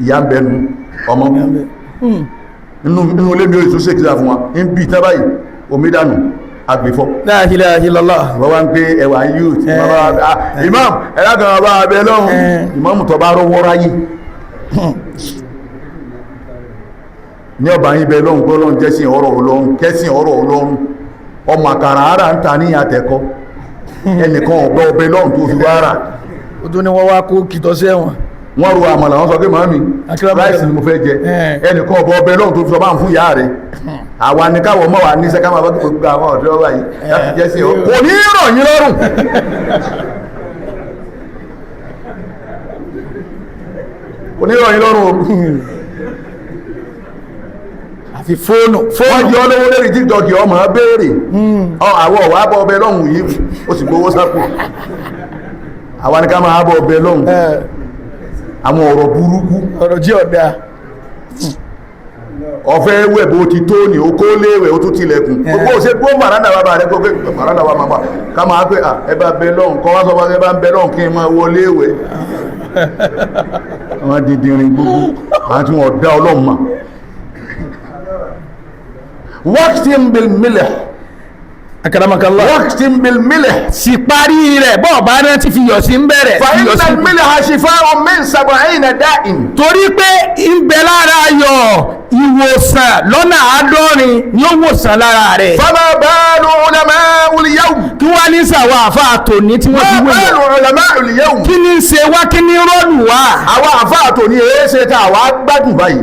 Speaker 1: Ìyá ń bẹnu ọmọ inú ilé mi ò tún ṣèkìlá fún wa ń bí tán báyìí, omi dànù, àgbẹ̀fọ́.
Speaker 2: La ilaha illallah.
Speaker 1: Wọ́n wá ń pé ẹwà youth imam ẹ̀rọ kan ọba abẹ lọ́hùn. Imam tó bá rọwọ́ ráyè ní ọba yín bẹ lọ́hùn pé ọlọ́run jẹ́sìn ọ̀rọ̀ ọlọ́run, kẹ́sìn ọ̀rọ̀ ọlọ́run. Ọmọ àkàrà ara ń ta ní àtẹ̀kọ́ ẹnìkan ọ̀gbẹ́ ọbẹ̀ lọ́hùn tó fi wá rà.
Speaker 2: Ó tún ní wọ́n wá kó kìtọ́ sẹ́wọ̀n.
Speaker 1: Wọ́n ro àmàlà, wọ́n sọ pé, "Màámi, ráìsì ni mo fẹ́ jẹ." Ẹnìkan ọ̀bọ ọbẹ̀ lọ́hùn tó fi sọ bá ń fún ìyá rẹ̀. Àwa ni káwọ̀ mọ́ wa ní sẹ́ká máa bá gbogbo àwọn ọ̀dọ́ wa yìí láti jẹ́ sí ọ, kò ní rọ̀ yín lọ́rùn. Kò ní rọ̀ yín lọ́rùn o.
Speaker 2: Àfi fóònù.
Speaker 1: Wọ́n
Speaker 2: Fóònù.
Speaker 1: jẹ́ olówó lórí TikTok, ọmọ béèrè ọ àwọ̀ wà bọ́ ọbẹ̀ lọ́hùn yìí, ó sì gbowó sápò. Àwa ni ká máa bọ́ ọbẹ̀ lọ́hùn, àwọn ọ̀rọ̀ burúkú.
Speaker 2: Ọ̀rọ̀ jí ọ̀dà.
Speaker 1: Ọ̀fẹ́ wẹ̀ bó ti tó ní o kó léwẹ̀, ó tún tilẹ̀kùn gbogbo ṣe gbó màrádà bàbá rẹ̀, gbogbo màrádà bàbá máa ká máa pé ẹ bá bẹ lọ́hùn kọ́ wá sọ fún ẹ bá ń bẹ lọ́hùn kí n máa wọlé wẹ̀. Àwọn dìndìnrín gbogbo àwọn tí wọ́n dá ọlọ́run mà waqtin bil milh.
Speaker 2: Akaramakallah.
Speaker 1: Waqtin bil milh.
Speaker 2: Sì parí rẹ̀, bọ́ọ̀ bá rántí fi yọ̀ sí ń bẹ̀rẹ̀.
Speaker 1: Fa
Speaker 2: fi yọ̀
Speaker 1: inna
Speaker 2: sí.
Speaker 1: al milha shifa'un min sab'ina da'in.
Speaker 2: Torí pé ń bẹ lára ayọ̀ ìwòsàn lọ́nà 70 ni ó wòsàn lára rẹ̀.
Speaker 1: Fama balu ulama'ul yawm.
Speaker 2: Kí wá ní sàwọn àfáà tòní tí wọ́n fi
Speaker 1: ma
Speaker 2: wé yọ.
Speaker 1: balu ulama'ul yawm.
Speaker 2: Kí ní ṣe wá, kí ní rọ́ọ̀lù wá?
Speaker 1: Àwọn àfáà tó ní èé ṣe tá àwa gbádùn báyìí.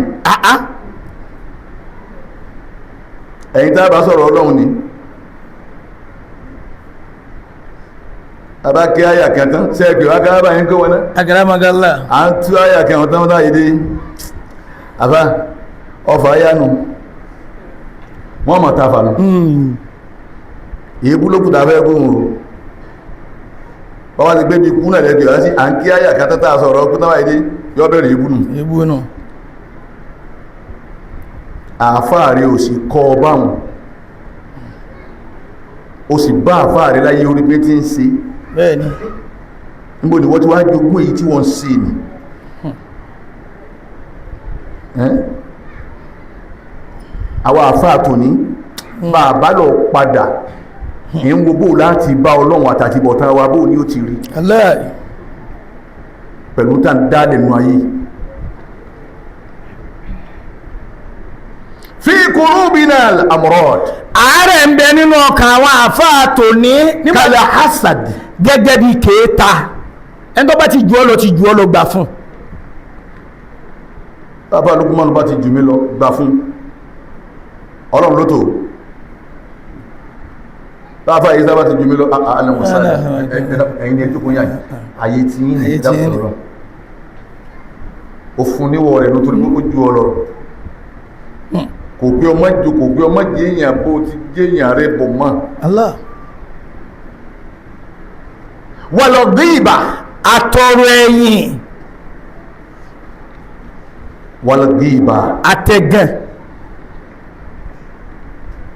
Speaker 1: Ẹ̀yin tá a bá sọ̀rọ̀ ọlọ́run ni bàbá kí àyà kẹtàn sẹ́ẹ̀kì wá kárábà yín kó wọn náà.
Speaker 2: Akaramakallah.
Speaker 1: À ń tú àyà kẹwọn tán táyé dé àfá ọfà ayánu wọ́n mọ̀ ta fànù èébú lókùtà fẹ́ gbóhùn o. Bàbá ti gbé bí kú náà lẹ́gbẹ̀ẹ́ wá sí à ń kí àyà kẹtàn tá a sọ̀rọ̀ ọkùn táwáyé dé, yọ bẹ̀rẹ̀ èébú nù.
Speaker 2: Ebú nù.
Speaker 1: Àáfàá rẹ̀ ò sì kọ́ ọ báwọn, ó sì bá àáfàá rẹ̀ láyé orí pé tí ń ṣe.
Speaker 2: Bẹ́ẹ̀ni.
Speaker 1: Níbo ni wọ́n ti wá jogún èyí tí wọ́n ń ṣe ni? Ẹ́n? Àwọn àáfàá tòní bàbá lọ padà ń wo bó láti bá ọlọ́run àtàtìbọ̀tán wa, bó ní ó ti rí.
Speaker 2: Allah.
Speaker 1: Pẹ̀lú tá ń dá lẹ́nu ayé fi qulubina al-amrad.
Speaker 2: Àárẹ̀ ń bẹ nínú ọkàn àwọn àfáà tòní nígbà
Speaker 1: kal hasad.
Speaker 2: Gẹ́gẹ́ bí kéèta, ẹni tó bá ti jù ọ́ lọ, ti jù ọ́ lọ, gbà fún.
Speaker 1: Bàbá Lukumanu bá ti jù mí lọ, gbà fún ọlọ́run ló tó. Bàbá yìí sábà ti jù mí lọ, alẹ́mọ̀sá ẹ̀yìn ẹjọ́ yà ayé tí yìí ní
Speaker 2: Ayé tí yín ní.
Speaker 1: ìdákùnrin ó fún níwọ̀ rẹ̀ nítorí pé ó ju ọ lọ. Kò pé ọmọ jù, kò pé ọmọ jẹ́yàn bó ti jẹ́yàn rẹ̀ bọ̀ mọ́.
Speaker 2: Allah.
Speaker 1: Wal ghiba.
Speaker 2: Àtọ̀rọ̀ ẹ̀yìn.
Speaker 1: Wal ghiba.
Speaker 2: Àtẹ̀gàn.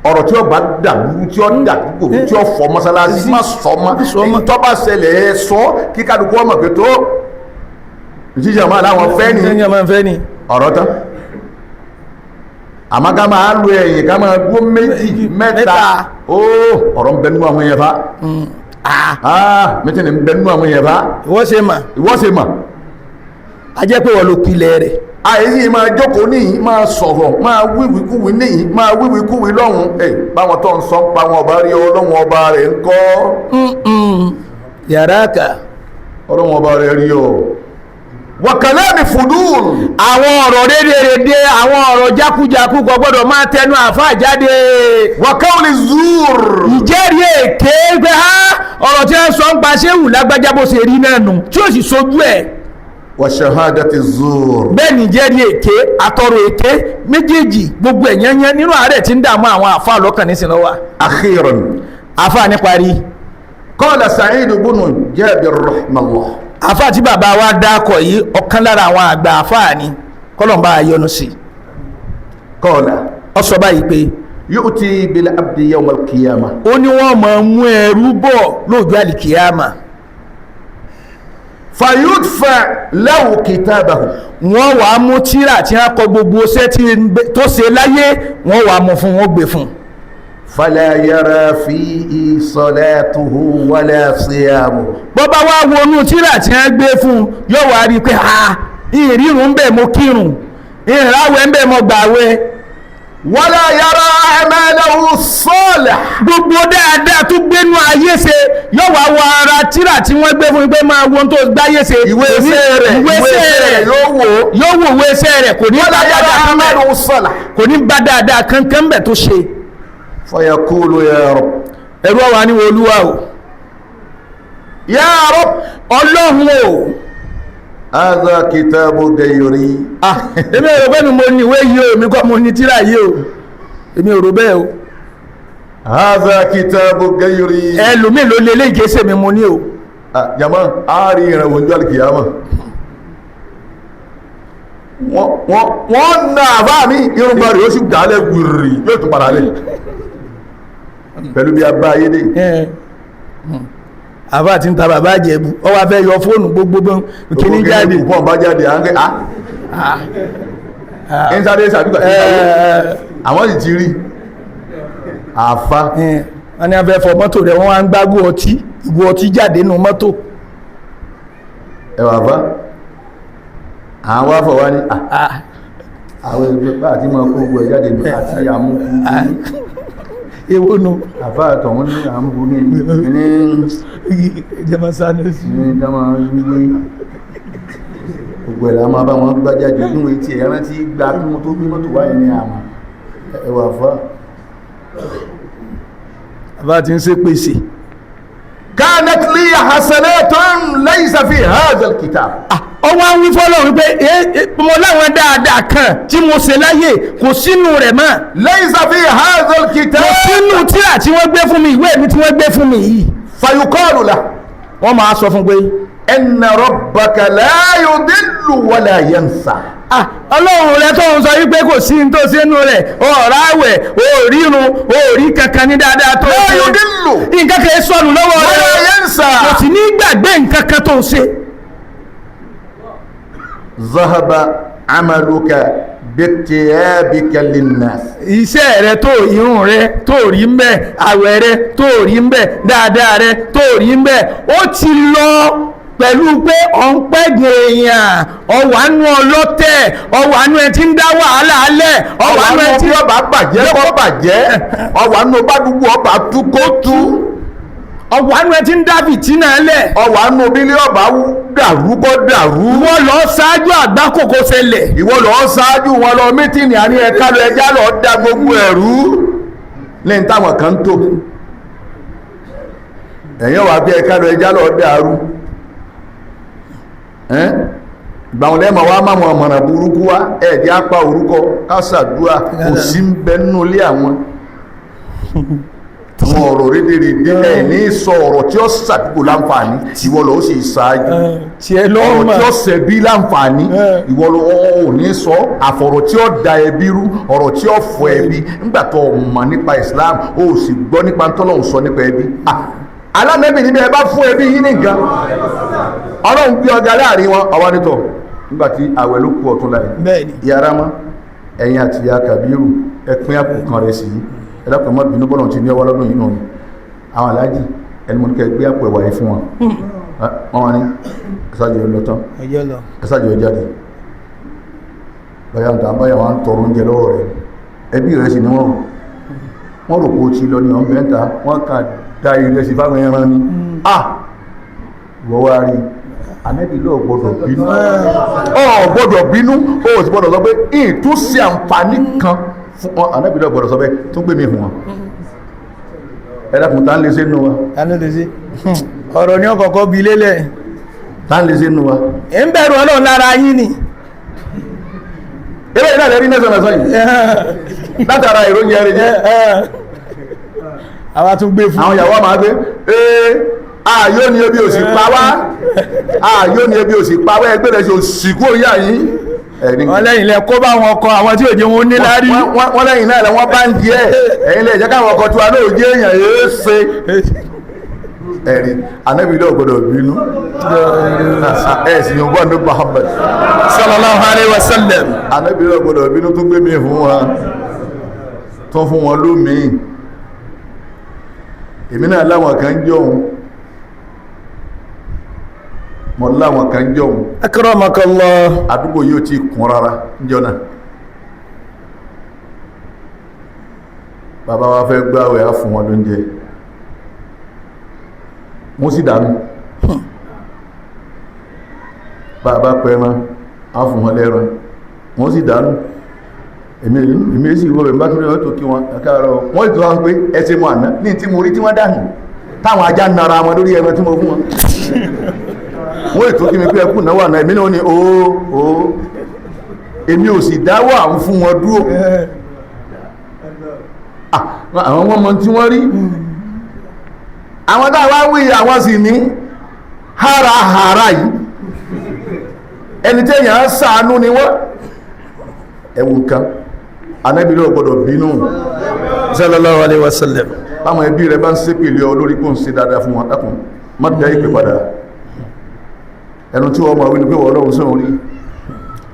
Speaker 1: Ọ̀rọ̀ tí ó bá dàrú, tí ó dàdúgbò, tí ó fọ́ mọ́sálásí, má sọ mọ́.
Speaker 2: Sọ mọ́.
Speaker 1: Èyí tó bá ṣẹlẹ̀, ẹ sọ kí kálukú ọmọ pé tó jíjẹ máa láwọn fẹ́ ni.
Speaker 2: Ẹ̀yìn máa ń fẹ́ ni.
Speaker 1: Ọ̀rọ̀ tán. Àmọ́ ká máa lo ẹ̀yìn, ká máa gbó méjì mẹ́ta.
Speaker 2: Mẹ́ta.
Speaker 1: Ó ọ̀rọ̀ ń bẹ nínú àwọn yẹn fa. Mẹ́tẹ̀ẹ̀ni ń bẹ nínú àwọn yẹn fa.
Speaker 2: Ìwọ ṣe mà.
Speaker 1: Ìwọ́ ṣe mà.
Speaker 2: A jẹ́ pé wọ́n ló pilẹ̀ rẹ̀.
Speaker 1: Àìsí máa jókòó níyìn, máa sọ̀rọ̀, máa wíwíkúwí níyìn, máa wíwíkúwí lọ́hùn. Ẹ̀ báwọn tó ń sọ ń pa wọn ọba rí ọlọ́hun ọba rẹ̀ ń kọ́.
Speaker 2: Yàrá kà.
Speaker 1: Ọlọ́run ọba rẹ̀ rí ọ. Wa kalami fudul.
Speaker 2: Àwọn ọ̀rọ̀ rédèrèdè, àwọn ọ̀rọ̀ jákújákú kò gbọ́dọ̀ máa tẹnu àáfàá jáde.
Speaker 1: Wa qawli zur.
Speaker 2: Ìjẹ́rìí èké pé á ọ̀rọ̀ tí wọ́n sọ ń pa ṣéwù lágbájá bó ṣe rí náà nù tí ó sì sojú ẹ̀.
Speaker 1: Wa shahadati zur.
Speaker 2: Bẹ́ẹ̀ ni ìjẹ́rìí èké àtọ̀rọ̀ èké méjèèjì, gbogbo ẹ̀ yẹnyẹn nínú àárẹ̀ tí ń dààmú àwọn àáfàá lọ́kàn nísìnyí lọ́wọ́.
Speaker 1: Akhiran.
Speaker 2: Àáfàá níparí.
Speaker 1: Qala Sa'id ibn Jabir rahimahullah.
Speaker 2: Àáfàá tí bàbá wa dákọ̀ yìí, ọ̀kan lára àwọn àgbà àáfàá ni, kọ́lọ̀mbà yọ́nú sí i.
Speaker 1: Qala.
Speaker 2: Ó sọ báyìí pé
Speaker 1: yu'ti bil abdi yawm al qiyamah.
Speaker 2: Ó ní wọ́n máa mú ẹrú bọ̀ lóòjọ́ àlìkìyàmà.
Speaker 1: Fayudfa lahu kitabahu.
Speaker 2: Wọ́n wàá mú tírà tí wọ́n kọ gbogbo iṣẹ́ tó ṣe láyé, wọ́n wàá mú fún, wọ́n gbé fún.
Speaker 1: Fala yara fihi salatuhu wala siyamuhu.
Speaker 2: Bọ́ bá wá wọnú tírà tí wọ́n gbé fún, yóò wá rí i pé ha, ìrírun ń bẹ̀ mo kírun, ìràwẹ̀ ń bẹ̀ mo gbàwẹ̀.
Speaker 1: Wala yara a'malahu salih.
Speaker 2: Gbogbo dáadáa tó gbénú ayé ṣe, yóò wá wọ ara tírà tí wọ́n gbé fún mi pé máa wo ohun tó gbáyé ṣe.
Speaker 1: Ìwé iṣẹ́ rẹ̀.
Speaker 2: Ìwé iṣẹ́ rẹ̀.
Speaker 1: Yóò wò.
Speaker 2: Yóò wò ìwé iṣẹ́ rẹ̀, kò ní
Speaker 1: wala
Speaker 2: bá
Speaker 1: yara
Speaker 2: dáadáa kan bẹ̀.
Speaker 1: a'malahu salih.
Speaker 2: Kò ní bá dáadáa kankan bẹ̀ tó ṣe.
Speaker 1: Fayaqulu ya Rabb.
Speaker 2: Ẹ̀rú ọ̀wà ni Olúwa o.
Speaker 1: Ya Rabb.
Speaker 2: Ọlọ́run o.
Speaker 1: Hadha kitabu gayri.
Speaker 2: Ah, èmi ò rò pé mi mo ní ìwé yìí o, èmi kọ́ mo ní tírà yìí o, èmi ò rò bẹ́ẹ̀ o.
Speaker 1: Hadha kitabu gayri.
Speaker 2: Ẹlòmíì ló lé léyìí, kése mi mo ní o.
Speaker 1: Ah, jama, a rí ìrànwọ́ ojú alìkìyàmọ̀. Wọ́n na àbá mi, irúgbà rẹ̀ ó sì dálẹ̀ wìrì, yóò tún padà lẹ̀ pẹ̀lú bí a bá ayé dé.
Speaker 2: Àbá ti ń ta bàbá Ìjẹ̀bú, ọ wá fẹ́ yọ fóònù gbogbo bọ́n kíní jáde.
Speaker 1: Pọ̀ bá jáde, à ń kẹ́ à ń sáré sàbíkà sí ìsáré. Àwọn sì ti rí àfa.
Speaker 2: Wọ́n ní wọ́n fẹ́ fọ mọ́tò rẹ̀, wọ́n wá ń gbágbó ọtí, ìgò ọtí jáde nínú mọ́tò.
Speaker 1: Ẹwà àfa àwọn afọ wa ní àwọn ẹgbẹ́ bá àti máa kó gbogbo ẹ̀ jáde nù àti àmúkú.
Speaker 2: Èwo nu?
Speaker 1: Àfa àtọ̀hún ní àmúkú ní ní
Speaker 2: Jẹ́mọ́sánú sí.
Speaker 1: Ní dáma wíwé gbogbo ẹ̀rọ máa bá wọn gbá jáde nínú etí ẹ̀rọ tí gba kí wọ́n tó gbé mọ́tò wáyé ní àmà ẹwà àfa.
Speaker 2: Àbá ti ń ṣe pèsè.
Speaker 1: Kanat li hasanatun laysa fi hadha alkitab.
Speaker 2: Ọwọ́ ń wí fọ́lọ́ wípé mo láwọn dáadáa kan tí mo ṣe láyè, kò sínú rẹ̀ mọ́.
Speaker 1: Laysa fi hadha alkitab.
Speaker 2: Kò sínú tírà tí wọ́n gbé fún mi, ìwé mi tí wọ́n gbé fún mi yìí.
Speaker 1: Fayuqalu lahu.
Speaker 2: Wọ́n máa sọ fún pé
Speaker 1: inna rabbaka la yudillu wala yansa.
Speaker 2: Ah, ọlọ́run rẹ tó ń sọ wípé kò sí ní tó sínú rẹ̀, ọ̀rá àwẹ̀ òrírun òrí kankan ní dáadáa tó
Speaker 1: la
Speaker 2: ṣe.
Speaker 1: yudillu
Speaker 2: nǹkan kan sọnù lọ́wọ́
Speaker 1: wala
Speaker 2: rẹ̀,
Speaker 1: yansa.
Speaker 2: kò sì ní gbàgbé nǹkan kan tó ṣe.
Speaker 1: Zahaba amaluka biktiyabika linnas.
Speaker 2: Iṣẹ́ rẹ tó, irun rẹ tó rí ń bẹ̀, àwẹ̀ rẹ tó rí ń bẹ̀, dáadáa rẹ tó rí ń bẹ̀, ó ti lọ pẹ̀lú pé ọ̀ ń pẹ́gùn èèyàn, ọ̀wánú ọlọ́tẹ̀, ọ̀wánú ẹ ti ń dá wàhálà alẹ̀, ọ̀wánú ẹ
Speaker 1: ọwà
Speaker 2: ti
Speaker 1: nù bí ọba bàjẹ́ kọ́ bàjẹ́, ọwà nù bá dúgbò ọba tú kó tú,
Speaker 2: ọ̀wánú ẹ ti ń dá fìtínà alẹ̀,
Speaker 1: ọwà nù bí ilé ọba dàrú kọ́ dàrú.
Speaker 2: Wọ́n lọ ṣáájú àgbákòkò ṣẹlẹ̀.
Speaker 1: Ìwọ lọ ṣáájú wọn lọ mítìnì, àní ẹ̀ka lọ ẹja lọ da gbogbo ẹ̀rú lẹ́yìn táwọn kan tó ẹ̀yìn wà bí ẹ̀ka lọ ẹja lọ dàrú. Ìgbàwọn lẹ́mọ̀ wá máa mọ̀ ọ̀mọ̀ràn burúkú wá, ẹ̀ẹ́dí apá orúkọ kásàdúrà kò sí ń bẹ nínú ilé àwọn àwọn ọ̀rọ̀ rédèrèdè ẹ̀ ní sọ ọ̀rọ̀ tí ó sàdúgbò láǹfààní, ìwọ lọ ó sì ṣáájú
Speaker 2: Tiẹ̀
Speaker 1: ọ̀rọ̀
Speaker 2: lọ́mọ
Speaker 1: tí ó ṣẹbí láǹfààní, ìwọ lọ ò ní sọ àfọ̀rọ̀ tí ó da ẹbí rú, ọ̀rọ̀ tí ó fọ ẹbí. Nígbà tó o mọ̀ nípa Islam, o sì gbọ́ nípa tọ́lọ́hun sọ nípa ẹbí. Alámẹ́bí níbi ẹ bá fún ẹbí yín ní nǹkan, Ọlọ́run gbé ọ̀gá láàrin wọn ọwọ́ nítọ̀ nígbà tí àwẹ̀ ló kú ọ̀tún láì.
Speaker 2: Bẹ́ẹ̀ni.
Speaker 1: Yàrá mọ́ ẹ̀yin àti ìyá Kàbírù, ẹ pín àpò kan rẹ̀ sí ẹ dákun, ẹ má bínú, bọ́lọ̀ ti ní ọwọ́ lọ́dún yìí nù ni àwọn aláàjì ẹni mo ní kẹ́ gbé àpò ẹ̀wà yìí fún wọn. Wọ́n wá ní ẹ̀sájò lọ tán,
Speaker 2: Ọjọ́ lọ.
Speaker 1: ẹ̀sájò jáde báyà ń ta báyà wọn tọrọ oúnjẹ lọ́wọ́ rẹ̀, ẹbí rẹ̀ sì ni wọ́n rò pé ó ti lọ ní ọ̀nbẹ́ ń ta, wọ́n kà da ìrẹsì fáwọn ẹran ni. Ah, ìwọ wá rí Ànábì ló gbọ́dọ̀ bínú, ọ gbọ́dọ̀ bínú, ó sì gbọ́dọ̀ sọ pé ìtúnṣe àǹfààní kan fún ọ. Ànábì ló gbọ́dọ̀ sọ pé tún gbé mi fún wọn. Ẹ dákun, tá ń lè ṣe nù wa?
Speaker 2: Ta ló lè ṣe? Ọ̀rọ̀ ní ọkọ̀ọ̀kọ́ bí lélẹ̀.
Speaker 1: Tá ń lè ṣe nù wa?
Speaker 2: Ń bẹ̀rù Ọlọ́run lára yín ni.
Speaker 1: Eré ìlànà ẹ̀rí mẹ́sàn-án yìí látara ìròyìn ẹ̀rí jẹ́.
Speaker 2: Àwa tún gbé fún.
Speaker 1: Àwọn ìyàwó máa gbé ee, ààyò ni ebi òsì pa wá, ààyò ni ebi òsì pa wá, ẹgbẹ́ rẹ̀ ṣe òsì kúrò yá yín.
Speaker 2: Wọ́n lẹ́yìn lẹ kó bá wọn kọ àwọn tí òjò wọn ní lárí.
Speaker 1: Wọ́n lẹ́yìn náà lẹ wọ́n bá ń di ẹ̀, ẹ̀yin lè jẹ́ káwọn ọkọ̀ tiwa náà jẹ́ èèyàn yéé ṣe. Ẹ̀rí Ànábì náà gbọ́dọ̀ bínú, ẹ̀ sì yóò gbọ́ ní Muhammad
Speaker 2: sallallahu alayhi wa sallam.
Speaker 1: Ànábì náà gbọ́dọ̀ bínú, tó gbé mi fún wa, tó fún wọn lómìn. Èmi náà láwọn kan jọun, mọ̀ láwọn kan jọun.
Speaker 2: Akramakallah.
Speaker 1: Àdúgbò yóò ti kún rárá níjọ́ náà. Bàbá wa fẹ́ gbáwẹ̀, á fún wọn lóúnjẹ, wọ́n sì dànù. Bàbá pẹran, á fún wọn lẹ́ran, wọ́n sì dànù. Èmi sì wọ́n bẹ̀ bá tún lọ́wọ́ tó kí wọn káàárọ̀, wọ́n sì tún wá pé ẹsẹ̀ mọ́ àná ní tí mo rí tí wọ́n dànù, táwọn ajá nara wọn lórí ẹran tí mo fún wọn. Wọ́n ètò kí mi pé ẹkùn náà wà náà. Èmi náà ní oó oó, èmi ò sì dáwọ́ àwọn fún wọn dúró. Àwọn wọn mọ tí wọ́n rí, àwọn táwa wí, àwọn sì ní hárahàrá yìí, ẹni tí èèyàn ń ṣàánú ni wọ́n. Ẹ̀wù nǹkan, Ànábì náà gbọ́dọ̀ bínú.
Speaker 2: Sallallahu alayhi wa sallam.
Speaker 1: Báwọn ẹbí rẹ bá ń ṣépèlé ọ lórí kó ń ṣe dáadáa fún wọn, dákun má dá ìpè padà. Ẹnu tí wọ́n máa wí ni pé wọ́n lọ́run sóhun rí,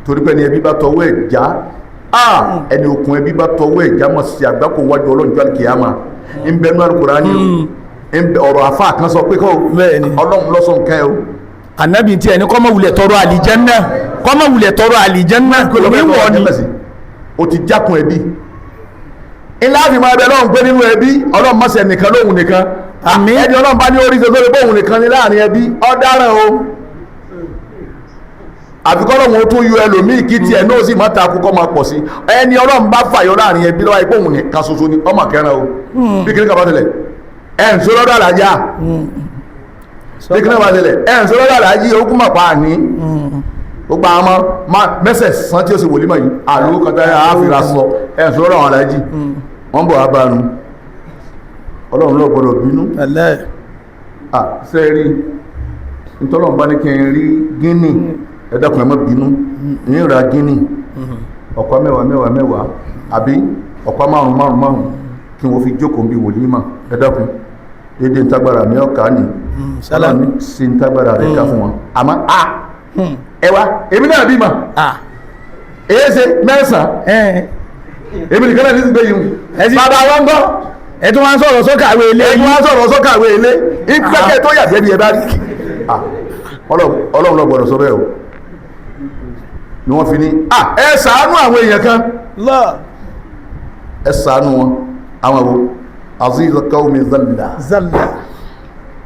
Speaker 1: torí pé ẹni ẹbí bá tọwọ́ ẹ̀ já, ẹni okùn ẹbí bá tọwọ́ ẹ̀ já mọ̀ sí àgbákò wájú Ọlọ́run jọ́ àlùkìyámà. Ń bẹ nú Al-Kùránì o, ń bẹ ọ̀rọ̀ àfa kan sọ pé kọ́ Ọlọ́run lọ́sọ̀ nǹkan ẹ o.
Speaker 2: Ànábì tí ẹni kọ́mọ wulẹ̀ tọrọ àlìjẹ́nnà, kọ́mọ wulẹ̀ tọrọ àlìjẹ́nnà níwọ̀ ni.
Speaker 1: O ti jákun ẹbí ńlá fi máa bẹ lọ́hùn pé nínú ẹbí Ọlọ́run mọ̀sẹ̀ nìkan lóhùn nìkan.
Speaker 2: Àmín.
Speaker 1: Ẹni Ọlọ́run bá ní orí ṣe sórí bóhùn nìkan ní láàrin ẹbí, ọ̀daràn o. Àfikọ́ lọ́hùn ó tún yọ ẹlòmíì kí tiẹ̀ náà sì má takú kọ́ máa pọ̀ sí. Ẹni Ọlọ́run bá fàyọ láàrin ẹbí lọ́wọ́ ipò òun nìkan ṣoṣo ni ọmọ kẹrin o. Bí kìnìún kan bá tẹlẹ̀ ẹ̀ ń sọ lọ́dọ̀ àlàjá, bí kìnìún bá tẹlẹ̀ ẹ̀ ń sọ lọ́dọ̀ àlàjí, ogún mọ̀ pa àní gbogbo àwọn ọmọ mẹ́sẹ̀ sàn tí ó sì wòlímọ̀ yìí àlówó kan táyà àfìrà sọ ẹ̀ ń sọ lọ́dọ̀ àwọn àlàjí wọ́n bọ̀ wá bánu. Ọlọ́run ló gbọ́dọ̀ bínú. Sẹ́ẹ̀rí ntọ́lọ́run bá ní kí n rí gíní, ẹ dákun ẹ má bínú, ní ra gíní ọ̀pá mẹ́wàá mẹ́wàá mẹ́wàá àbí ọ̀pá márùn márùn márùn kí wọ́n fi jókòó bí wòlímọ̀. Ẹ dákun, dédé ntagbara mi ọ̀ka ni Ọlọ́run sí ntagbara rẹ̀ ká fún wọn. Àmọ́ a ẹ wá, èmi náà bímọ, èyí ṣe mẹ́sàn-án, èmi nìkan náà ní ti gbé yìí, bàbá wọn gbọ́.
Speaker 2: Ẹ tún wá ń sọ̀rọ̀ sókàwé ilé.
Speaker 1: Ẹ tún wá ń sọ̀rọ̀ sókàwé ilé ìgbẹ́kẹ̀ tó yàgbẹ́ bí ẹ bá rí. Ọlọ́run ló gbọ́dọ̀ sọ bẹ́ẹ̀ o. Ni wọ́n fi ní ẹ ṣàánú àwọn èèyàn kan, ẹ ṣàánú wọn. Àwọn wo? Aziz qawmi zalla
Speaker 2: zalla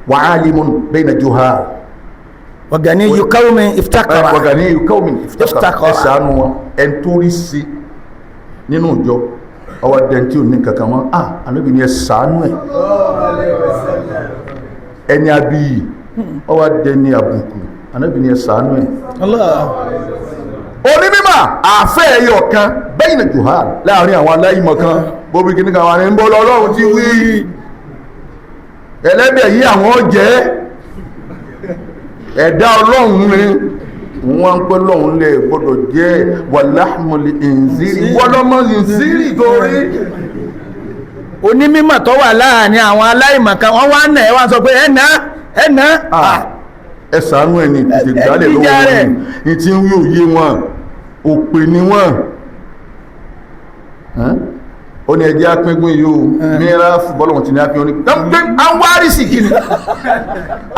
Speaker 1: wa alimun bayna juhal
Speaker 2: wa ganiyyu qawmin iftakara
Speaker 1: wa ganiyyu qawmin iftakara. Ẹ ṣàánú wọn. Ẹ ń torí sí nínú ìjọ ọwọ́ dẹ̀ntí ò ní kankan wọn, Ànábì ní ẹ ṣàánú ẹ̀. Ẹni abiyì ọwọ́ dẹni àbùkù, Ànábì ní ẹ ṣàánú ẹ̀. Onímọ̀ àfẹ́ ẹ̀yọ̀ kan bẹ́yìn jùhá láàrin àwọn aláìmọ̀ kan, bóbi kí ní kan wà ní ń bọ́ lọ́lọ́run ti wí ẹlẹ́bẹ̀ yìí, àwọn jẹ́ ẹ̀dá Ọlọ́run ni wọ́n ń pẹ́ lọ́hun lè gbọ́dọ̀ jẹ́ wàláhùnmọ̀lì ìnzírí wọ́lọ́mọ̀ ìnzírí torí.
Speaker 2: Onímọ̀ tó wà láàrin àwọn aláìmọ̀kan, wọ́n wá nà ẹ́, wá sọ pé ẹ̀nà ẹ̀nà.
Speaker 1: Ẹ ṣàánú ẹ̀ ní tètè gbálẹ̀ lọ́wọ́ wọn ní tí ń wí òye wọn, òpè ni wọ́n. Ó ní ẹjẹ́ apínpín yìí o, mìíràn bọ́lọ̀hún ti ní apín oní àwọn àrísì kí ni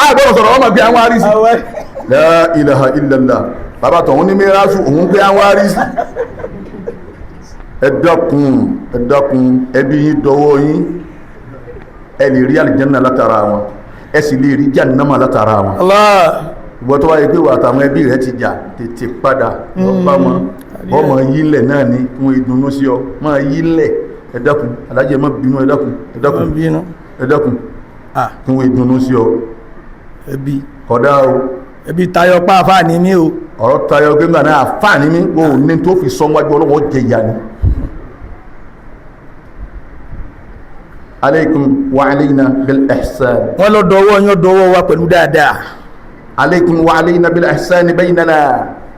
Speaker 1: àgbọ̀rọ̀ sọ̀rọ̀ ọmọ bí àwọn àrísì. La ilaha illallah. Bàbá tọ̀hún ní mìíràn òun pé àwọn àrísì. Ẹ dákun, ẹ dákun, ẹbí yín dọwọ́ yín. Ẹ lè rí àlìjẹ́nà látara wọn, ẹ sì lè rí jahannama látara wọn.
Speaker 2: Allah.
Speaker 1: Ìwọ tó wáyé pé wà àtàwọn ẹbí rẹ ti jà, tètè padà lọ bá wọn. Ọmọ yílẹ̀ náà ní fún ìdùnnú sí ọ, máa yílẹ̀. Ẹ dákun alájẹ, má bínú, ẹ dákun, ẹ dákun, ẹ dákun, fún ìdùnnú sí ọ.
Speaker 2: Ẹbí.
Speaker 1: Kódà o.
Speaker 2: Ẹbí tayọ pàápàá ní mí o.
Speaker 1: Ọ̀rọ̀ tayọ gbẹ́ngbà náà, àfáàní mi ò ní tó fi sọ wájú ọlọ́wọ́ jẹ ìyá ni. Aleikum wa aleyna bil ihsan.
Speaker 2: Wọ́n lọ dọwọ́ yín, dọwọ́ wa pẹ̀lú dáadáa.
Speaker 1: Aleikum wa aleyna bil ihsan baynana.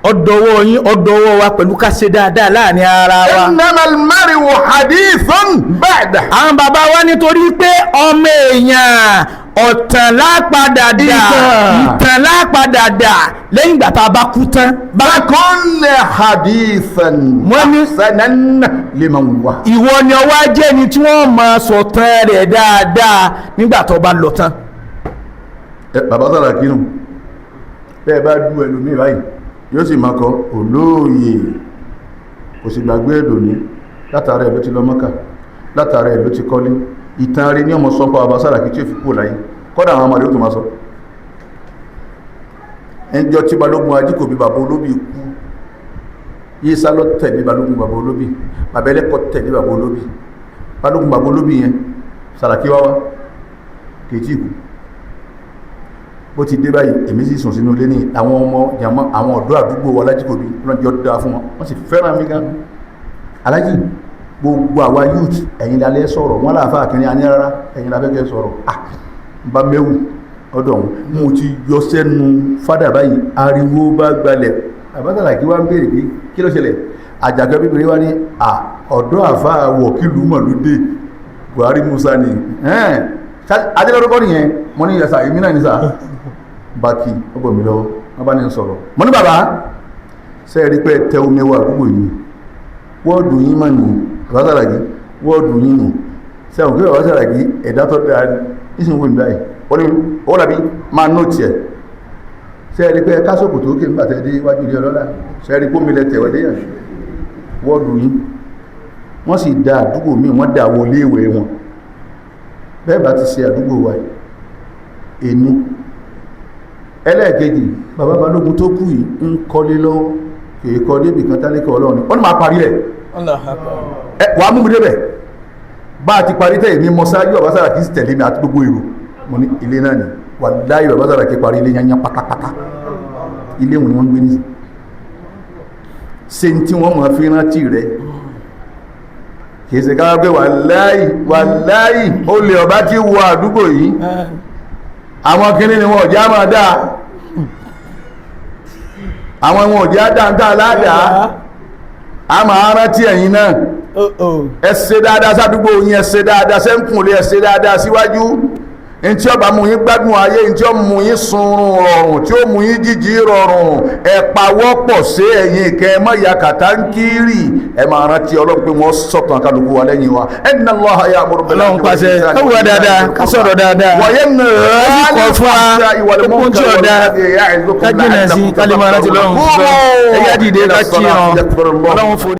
Speaker 2: Ọdọwọ́ yín, ọdọwọ́ wa pẹ̀lú ká ṣe dáadáa láàrin ara wa.
Speaker 1: Innamal mar'u hadithun ba'da.
Speaker 2: Àwọn bàbá wa, nítorí pé ọmọ èèyàn ọ̀tàn lápadà dà.
Speaker 1: Ìtàn.
Speaker 2: Ìtàn lápadà dà lẹ́yìn ìgbà tá a bá kú tán.
Speaker 1: Fakun hadithan
Speaker 2: Wọ́n ní-
Speaker 1: hasanan liman wa.
Speaker 2: Ìwọ ni ọwọ́ ajé ni tí wọ́n máa sọ̀tàn rẹ̀ dáadáa nígbà tó bá lọ tán.
Speaker 1: Ẹ bàbá Sàràkí nù, bẹ́ẹ̀ bá dú ẹlòmíì báyìí, yóò sì máa kọ olóòyè, kò sì gbàgbé èdò ní látara ẹ̀ ló ti lọ Mọ́kà, látara ẹ̀ ló ti kọ́lé. Ìtàn rí ní ọmọ sọ́pọ̀ bàbá Sàràkí tí ó fi kúrò láyé, kọ́dà àwọn ọmọdé ó tó máa sọ. Ẹnjọ́ tí Balógun Ajíkòbí bàbá olóbì kú, Yísá ló tẹ̀lé Balógun bàbá olóbì, bàbá ẹlẹ́kọ̀ tẹ̀lé bàbá olóbì, Balógun bàbá olóbì yẹn Sàràkí wá wá kì í tí kú. Bó ti dé báyìí, èmi sì sùn sínú ilé ní àwọn ọmọ jàmọ́, àwọn ọ̀dọ́ àdúgbò wa Lájíkòbí lọ́jọ́ dáa fún wọn, wọ́n sì fẹ́ràn mi gan. Alájì, gbogbo àwa youth, ẹ̀yin lálẹ́ sọ̀rọ̀ wọ́n láàfáà kìnrin àní rárá, ẹ̀yin láfẹ́kẹ́ sọ̀rọ̀. Ah, n bá mẹ́wù ọ̀dọ̀ ọ̀hún, mo ti yọ sẹ́nu fádà báyìí, ariwo bá gbalẹ̀. Àbátàlà kí wá ń béèrè pé kí ló ṣẹlẹ̀. Àjàgbẹ́ bíbélì wá ní à ọ̀dọ́ àfáà wọ̀kìlú mọ̀lúdé Buhari Musa ni adélọ́dọ́kọ́ nìyẹn. Mo ní ìyàsà èmi náà ní sà bá kí ó bọ̀ mí lọ́wọ́, wọ́n bá ní sọ̀rọ̀. Mo ní bàbá, ṣe é rí pé tẹ omi wọ àdúgbò yìí, wọ́ọ̀dù yín mà ní bàbá Sàràkí, wọ́ọ̀dù yín ní sẹ́wọ̀n kí bàbá Sàràkí ẹ̀dá tó dáa ní ìsìn wò ní báyìí. Ó ní ó làbí máa nóòtì ẹ̀. Ṣe é rí pé kásòkò tó kè nígbà tẹ́ dé iwájú ilé ọlọ́lá, ṣe é rí pómi lẹ tẹ̀wẹ́ déyàn wọ́ọ̀dù yín. Wọ́n sì da àdúgbò míì, wọ́n dà wọlé ìwé wọn. Bẹ́ẹ̀ bá ti ṣe àdúgbò wa yìí, èní ẹlẹ́ẹ̀kejì, bàbá Balógun tó kú yìí ń kọ́lé lọ́wọ́, kìí kọ́ débì kan, tálíkà ọlọ́run ni. Ó ní máa parí ẹ̀, ẹ wàá mú mi débẹ̀. Bá a ti parí tẹ̀, èmi mọ sáájú, bàbá Sàràkí sì tẹ̀lé mi àti gbogbo èrò. Mo ní ilé náà ni. Wàláhì, bàbá Sàràkí parí ilé yányán pátápátá. Ilé wọn ni wọ́n ń gbé ní ṣe tí wọ́n máa fi rántí rẹ̀. Kìí ṣe ká gbé wàláhì, wàláhì, olè ọba ti wọ àdúgbò yìí, àwọn kìíní ni wọn ò já máa dáa, àwọn wọn ò já dáńtà aládàá, a máa rántí ẹ̀yin náà. Ẹ ṣe dáadáa sádùúgbò yín, ẹ ṣe dáadáa sẹ́ńkùnlé, ẹ ṣe dáadáa síwájú. Ntí ó bá mú yín gbádùn ayé, ntí ó mú yín sunrun rọrùn, tí ó mú yín jíjí rọrùn, ẹ pawọ́pọ̀ sí ẹ̀yìn kẹ́ ẹ má ya kàtá ń kírì. Ẹ máa rántí Ọlọ́run pé wọ́n sọ̀tàn kálukú wa lẹ́yìn wa. Inna Allaha ya'muru bil
Speaker 2: Ọlọ́run pàṣẹ káwọ́ dáadáa, ká sọ̀rọ̀ dáadáa.
Speaker 1: Wọ̀nyẹ́ nà
Speaker 2: kọ̀ fún wa gbogbo tí ò dáa, ká jìnà sí, ká lè máa rántí Ọlọ́run. Ẹ yá dìde ká kí ọ Ọlọ́run fún.